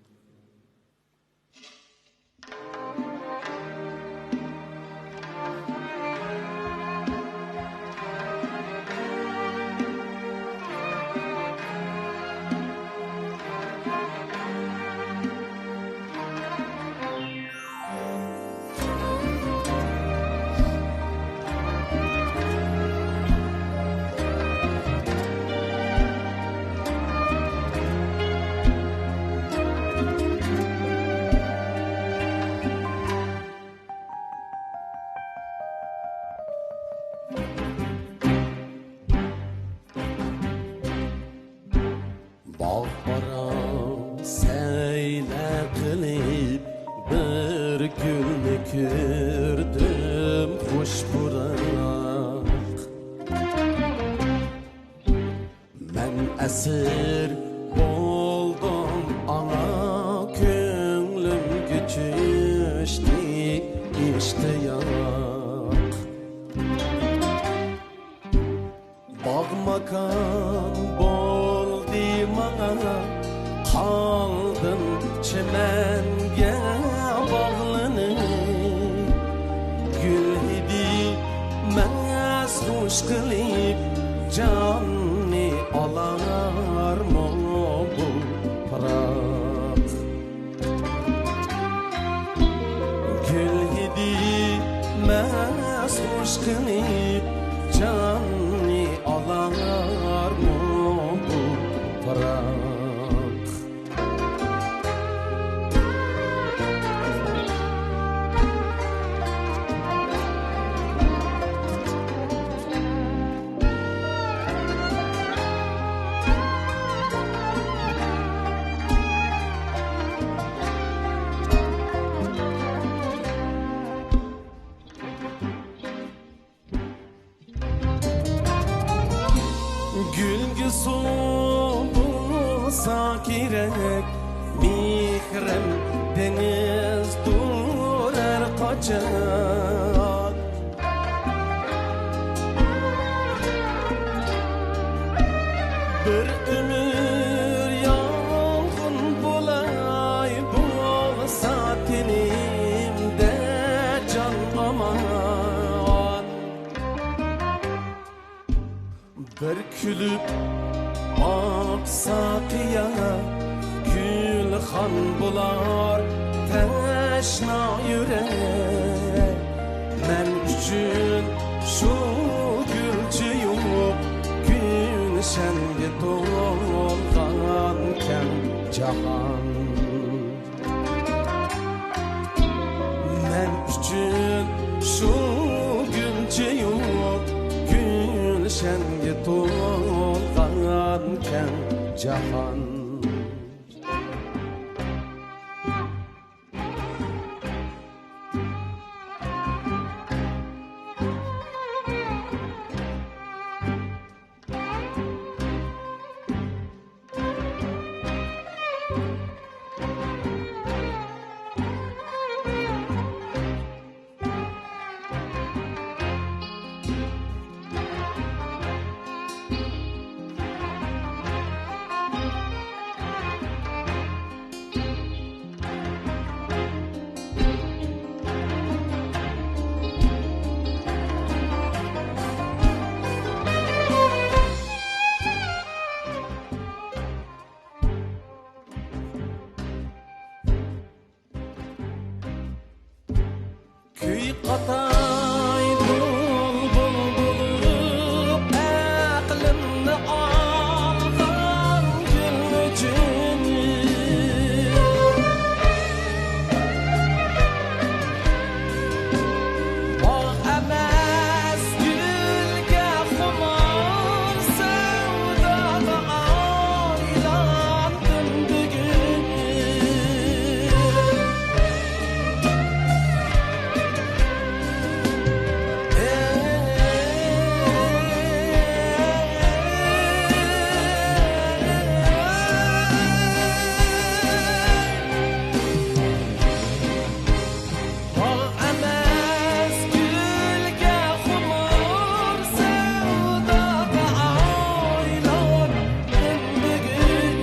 باغ بارا سەيلە قىلىپ، بىر گۈلنى كۆردۈم خۇش پۇراق. مەن ئەسىر بولدۇم ئاڭا، كۆڭلۈمگە چۈشتى ئىشتىياق. باغ ماكان بولدى ماڭا، قالدىم چىمەنگە باغلىنىپ. گۈل ھىدى مەس خۇش قىلىپ، جاننى ئالارمۇ بۇ پىراق؟ گۈل ھىدى مەس خۇش قىلىپ، جاننى ئالارمۇ بۇ پىراق؟ گۈلگە سۇ بولسا كېرەك، مېھرىم دېڭىزدۇر ھەر قاچان. بىر ئۆمۈر يالقۇن بولاي، بولسا تېنىمدە جان ئامان. بىر كۈلۈپ باقسا قىيا، گۈلخان بولار تەشنا يۈرەك. مەن ئۈچۈن شۇ گۈلچە يوق، گۈلشەنگە تولغان كەڭ جاھان. مەن ئۈچۈن شۇ گۈلچە يوق، گۈلشەنگە تولغان كەڭ جاھان. كۈي قاتاي بۇلبۇل بولۇپ، ئەقلىمنى ئالغان گۈل جېنىم. باغ ئەمەس گۈلگە خۇمار، سەۋداغا ئايلاندىم بۈگۈن. باغ ئەمەس گۈلگە خۇمار، سەۋداغا ئايلاندىم بۈگۈن.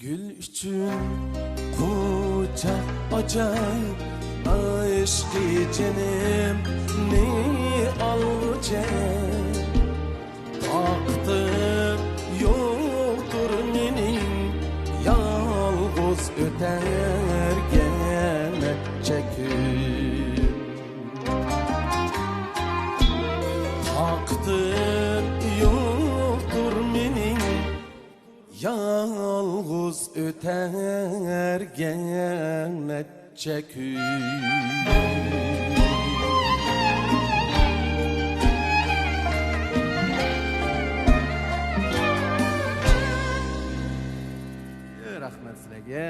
گۈل ئۈچۈن قۇچاق ئاچاي، ئىشقى جېنىمنى ئالغۇچە. تاقىتىم يوقتۇر مېنىڭ يالغۇز ئۆتەرگە نەچچە كۈن. تاقىتىم يوقتۇر مېنىڭ يالغۇز ئۆتەرگە نەچچە كۈن. رەھمەت سىلەرگە.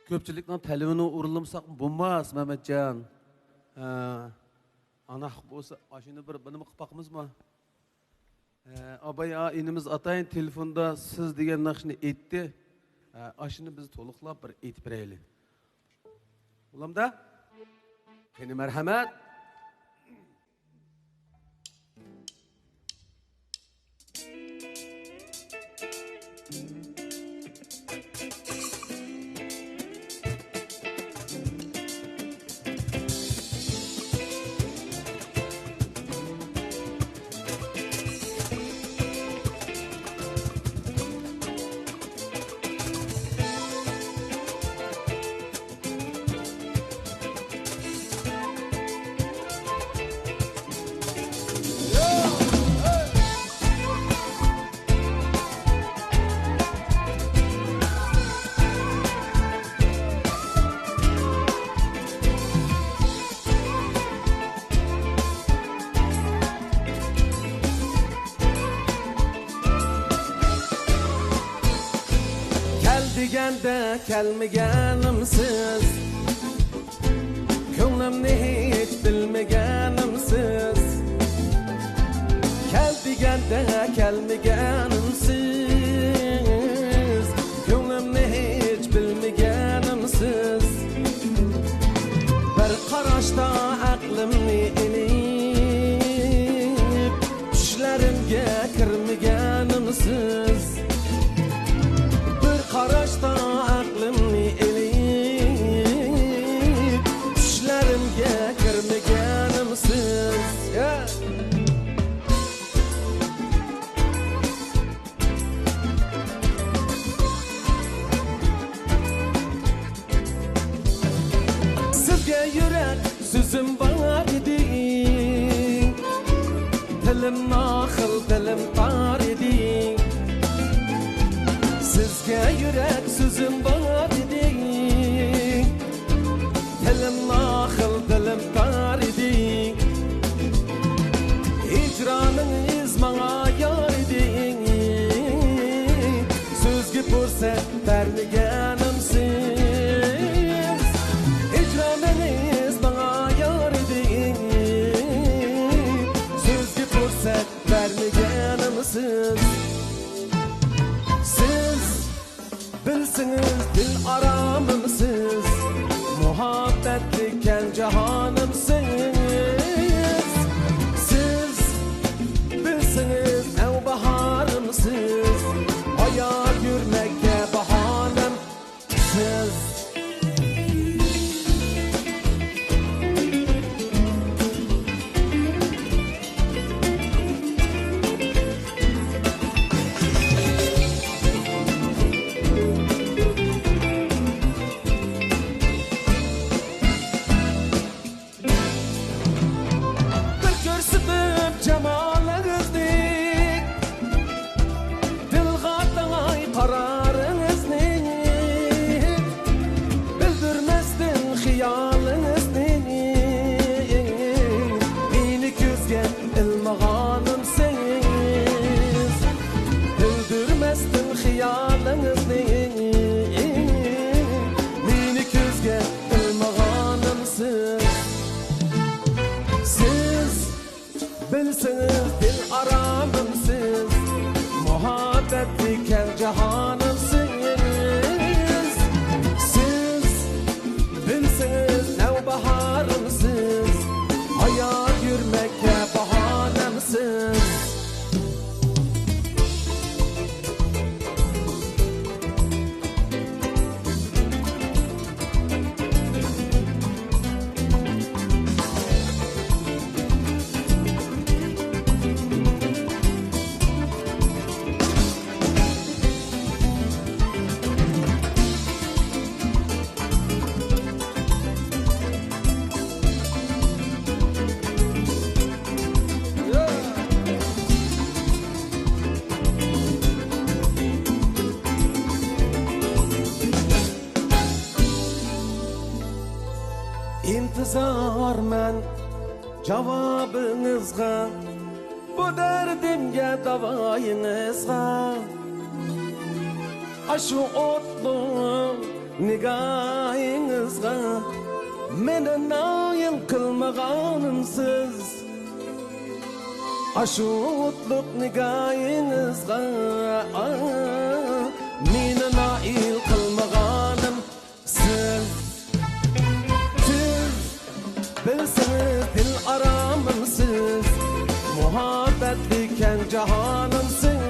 كۆپچىلىكنىڭ تەلىپىنى ئورۇنلىمىساق بولماس، مەمەتجان. ھە. ئانا بولسا، ئاشۇنى بىر، بۇنىمۇ قىلىپ باقىمىزمۇ؟ ھە، ئاباي، ئا، ئىنىمىز ئاتايىن تېلېفوندا سىز دېگەن ناخشىنى ئېيتتى. ھە، ئاشۇنى بىز تولۇقلاپ بىر ئېيتىپ بېرەيلى. بولامدا؟ قېنى، مەرھەمەت. كەل دېگەندە كەلمىگەنمسىز، كۆڭلۈمنى ھېچ بىلمىگەنمسىز. كەل دېگەندە كەلمىگەنمسىز، كۆڭلۈمنى ھېچ بىلمىگەنمسىز. بىر قاراشتا ئەقلىمنى ئېلىپ، چۈشلىرىمگە كىرمىگەنمسىز. بىر قاراشتا ئەقلىمنى ئېلىپ، چۈشلىرىمگە كىرمىگەنمسىز. سىزگە يۈرەك سۆزۈم بار ئىدى، تىلىم ناخىل، دىلىم تار ئىدى. سىزگە يۈرەك سۆزۈم بار ئىدى، تىلىم ناخىل، دىلىم تار ئىدى. ھىجرانىڭىز ماڭا يار ئىدى، سۆزگە پۇرسەت بەرمىگەنمسىز؟ ھىجرانىڭىز ماڭا يار ئىدى، سۆزگە پۇرسەت بەرمىگەنمسىز؟ سىز بىلسىڭىز دىل ئىنتىزارمەن جاۋابىڭىزغا، بۇ دەردىمگە داۋايىڭىزغا. ئاشۇ ئوتلۇق نىگاھىڭىزغا، مېنى نائىل قىلمىغانىمسىز. ئاشۇ ئوتلۇق نىگاھىڭىزغا، مېنى نائىل قىلمىغانىم سىز، سىز بىلسىڭىز دىل ئارامىمسىز، مۇھەببەتلىك كەڭ جاھانىمسىز.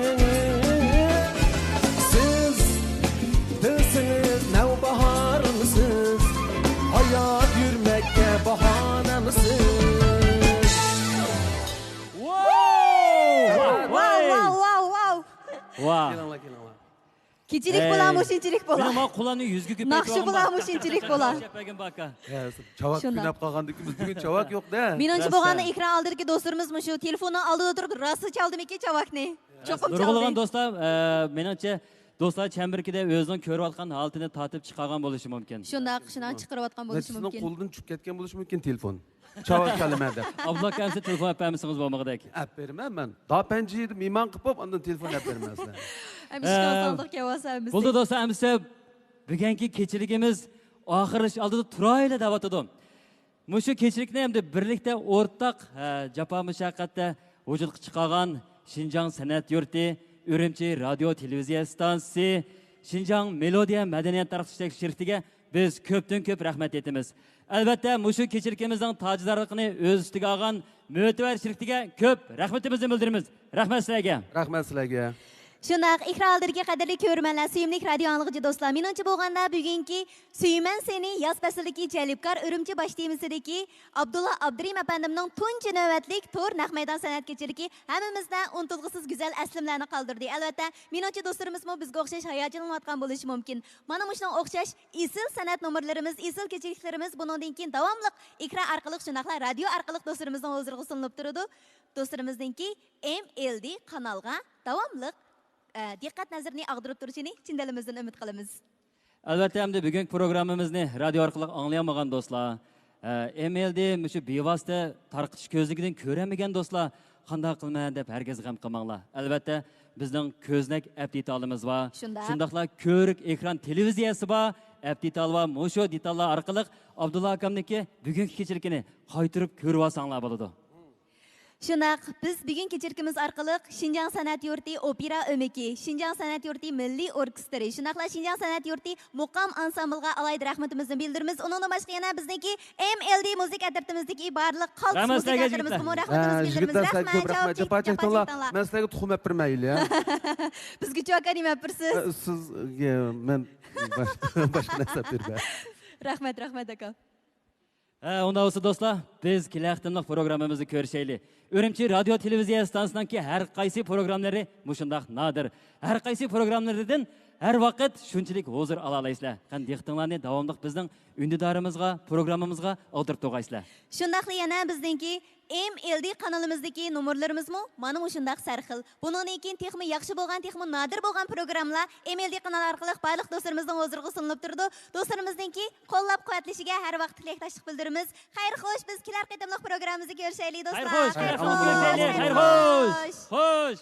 سىز بىلسىڭىز نەۋباھارىمسىز، ھايات يۈرمەككە باھانەمسىز. ۋاۋ! ۋاۋ، ۋاۋ، ۋاۋ، ۋاۋ! ۋاھ. كېلىڭلار، كېلىڭلار. كېچىلىك بولا، مۇشۇنچىلىك بولا. مېنىڭ ماڭا قۇلارنى يۈزگە كۆپەيتىپ ناخشا بولا، مۇشۇنچىلىك بولا. شەپەگىم باكا. چاۋاك شۇنداق. تۈنەپ قالغاندىكىن بىز بۈگۈن چاۋاك يوق-دە. مېنىڭچە بولغاندا ئېكران ئالدىدىكى دوستلىرىمىز مۇشۇ تېلېفوننىڭ ئالدىدا تۇرۇپ راسا چالدىمىكىن چاۋاكنى؟ چوقۇم نۇرغۇنلىغان چالدى. دوستلار، ئە، مېنىڭچە دوستلار چەمبىرىكىدە ئۆزىنىڭ كۆرۈۋاتقان ھالىتىنى تارتىپ چىقارغان بولۇشى مۇمكىن. شۇنداق، شۇنداق چىقىرىۋاتقان بولۇشى سىزنىڭ مۇمكىن. قولىدىن چۈشۈپ كەتكەن بولۇشى مۇمكىن تېلېفون. چاۋاك چالىمەن دەپ. ئابدۇللا ئەمىسە تېلېفون ئەپ بەرمىسىڭىز بولمىغۇدەك. ئەپ بېرىمەن مەن. داپەنجىدە مېھمان قىلىپ بوپ ئاندىن تېلېفون ئەپ بېرىمەن سىلەرگە. ئەمىشكە ئازانلىق كەۋالسا ئەمىسى. بولدى دوستلار، ئەمىسە بۈگۈنكى كېچىلىكىمىز ئاخىرلىشىش ئالدىدا تۇرايلى دەۋاتىدۇ. مۇشۇ كېچىلىكنى ئەمدى بىرلىكتە ئورتاق، ھە، جاپا مۇشەققەتتە ۋۇجۇدقا چىقارغان شىنجاڭ سەنئەت يۇرتى، ئۈرۈمچى رادىيو تېلېۋىزىيە ئىستانسىسى، شىنجاڭ مېلودىيە مەدەنىيەت تارقىتىش شىركىتىگە بىز كۆپتىن كۆپ رەھمەت ئېيتىمىز. ئەلۋەتتە، مۇشۇ كېچىلىكىمىزنىڭ تاجدارلىقىنى ئۆز ئۈستىگە ئالغان مۆتىۋەر شىركىتىگە كۆپ رەھمىتىمىزنى بىلدۈرىمىز. رەھمەت سىلەرگە. رەھمەت سىلەرگە. شۇنداق، ئېكران ئالدىدىكى قەدىرلىك كۆرۈرمەنلەر، سۆيۈملۈك رادىيو ئاڭلىغۇچى دوستلار، مېنىڭچە بولغاندا بۈگۈنكى سۆيىمەن سېنى ياز پەسلىدىكى جەلپكار ئۈرۈمچى باش تېمىسىدىكى ئابدۇللا ئابدۇرېھىم ئەپەندىمنىڭ تۇنجى نۆۋەتلىك تور نەق مەيدان سەنئەت كېچىلىكى ھەممىمىزدە ئۇنتۇلغۇسىز گۈزەل ئەسلىمىلەرنى قالدۇردى. ئەلۋەتتە، مېنىڭچە دوستلىرىمىزمۇ بىزگە ئوخشاش ھاياجانلىنىۋاتقان بولۇشى مۇمكىن. مانا مۇشۇنىڭغا ئوخشاش ئېسىل سەنئەت نومۇرلىرىمىز، ئېسىل كېچىلىكلىرىمىز بۇنىڭدىن كېيىن داۋاملىق ئېكران ئارقىلىق، شۇنداقلا رادىيو ئارقىلىق دوستلىرىمىزنىڭ ھۇزۇرىغا سۇنۇلۇپ تۇرىدۇ. دوستلىرىمىزنىڭكى ئېم ئېل دى قانالغا داۋاملىق، ئە، دىققەت نەزىرىنى ئاغدۇرۇپ تۇرۇشىنى چىن دىلىمىزدىن ئۈمىد قىلىمىز. ئەلۋەتتە، ئەمدى بۈگۈنكى پروگراممىمىزنى رادىيو ئارقىلىق ئاڭلىيالمىغان دوستلار، ئە، ئېم ئېل دى مۇشۇ بىۋاسىتە تارقىتىش كۆزنىكىدىن كۆرەلمىگەن دوستلار، قانداق قىلىمەن دەپ ھەرگىز غەم قىلماڭلار. ئەلۋەتتە، بىزنىڭ كۆزنەك ئەپ دېتالىمىز بار. شۇنداق. شۇنداقلا كۆۋرۈك ئېكران تېلېۋىزىيەسى بار، ئەپ دېتال بار. مۇشۇ دېتاللار ئارقىلىق ئابدۇللا ئاكامنىڭكى بۈگۈنكى كېچىلىكىنى قايتۇرۇپ كۆرۈۋالساڭلار بولىدۇ. شۇنداق، بىز بۈگۈن كېچىلىكىمىز ئارقىلىق شىنجاڭ سەنئەت يۇرتى ئوپېرا ئۆمىكى، شىنجاڭ سەنئەت يۇرتى مىللىي ئوركېستىرى، شۇنداقلا شىنجاڭ سەنئەت يۇرتى مۇقام ئانسامبىلغا ئالاھىدە رەھمىتىمىزنى بىلدۈرىمىز. ئۇنىڭدىن باشقا يەنە بىزنىڭكى ئېم ئېل دى مۇزىكا ئەترىتىمىزدىكى بارلىق خالتىس رەھمەت مۇزىكا سىلەرگە، ئەترىتىمىزغىمۇ يىگىتلەر. رەھمىتىمىزنى ھە، بىلدۈرىمىز. يىگىتلەر، سىلەرگە كۆپ رەھمەت، رەھمەت. جاپا چەكتىڭلار. مەن سىلەرگە تۇخۇم ئەپ بېرىمەن، ئەيلى. بىزگە چوكان نېمە ئەپ بېرىسىز؟ ئە، سىز، ئە، مەن باشقا، باشقا نەرسە ئەپ بېرىمەن. رەھمەت، رەھمەت، ئاكا. ھە، ئۇنداق بولسا دوستلار، بىز كېلەر قېتىملىق پروگراممىمىزدا كۆرۈشەيلى. ئۈرۈمچى رادىيو تېلېۋىزىيە ئىستانسىسىنىڭكى ھەر قايسى پروگراممىلىرى مۇشۇنداق نادىر. ھەر قايسى پروگراممىلىرىدىن ھەر ۋاقىت شۇنچىلىك ھۇزۇر ئالالايسىلەر. قېنى دىققىتىڭلارنى داۋاملىق بىزنىڭ ئۈندىدارىمىزغا، پروگراممىمىزغا ئاغدۇرۇپ تۇرغايسىلەر. شۇنداقلا يەنە بىزنىڭكى ئېم ئېل دى قانىلىمىزدىكى نومۇرلىرىمىزمۇ مانا مۇشۇنداق سەرخىل. بۇنىڭدىن كېيىن تېخىمۇ ياخشى بولغان، تېخىمۇ نادىر بولغان پروگراممىلار ئېم ئېل دى قانال ئارقىلىق بارلىق دوستلىرىمىزنىڭ ھۇزۇرىغا سۇنۇلۇپ تۇرىدۇ. دوستلىرىمىزنىڭكى قوللاپ قۇۋۋەتلىشىگە ھەر ۋاقىت تىلەكداشلىق بىلدۈرىمىز. خەير خوش، بىز كېلەر قېتىملىق پروگراممىمىزدا كۆرۈشەيلى دوستلار. خەير خوش، كېلەر قېتىملىق كۆرۈشەيلى. خەير خەير خوش. خوش.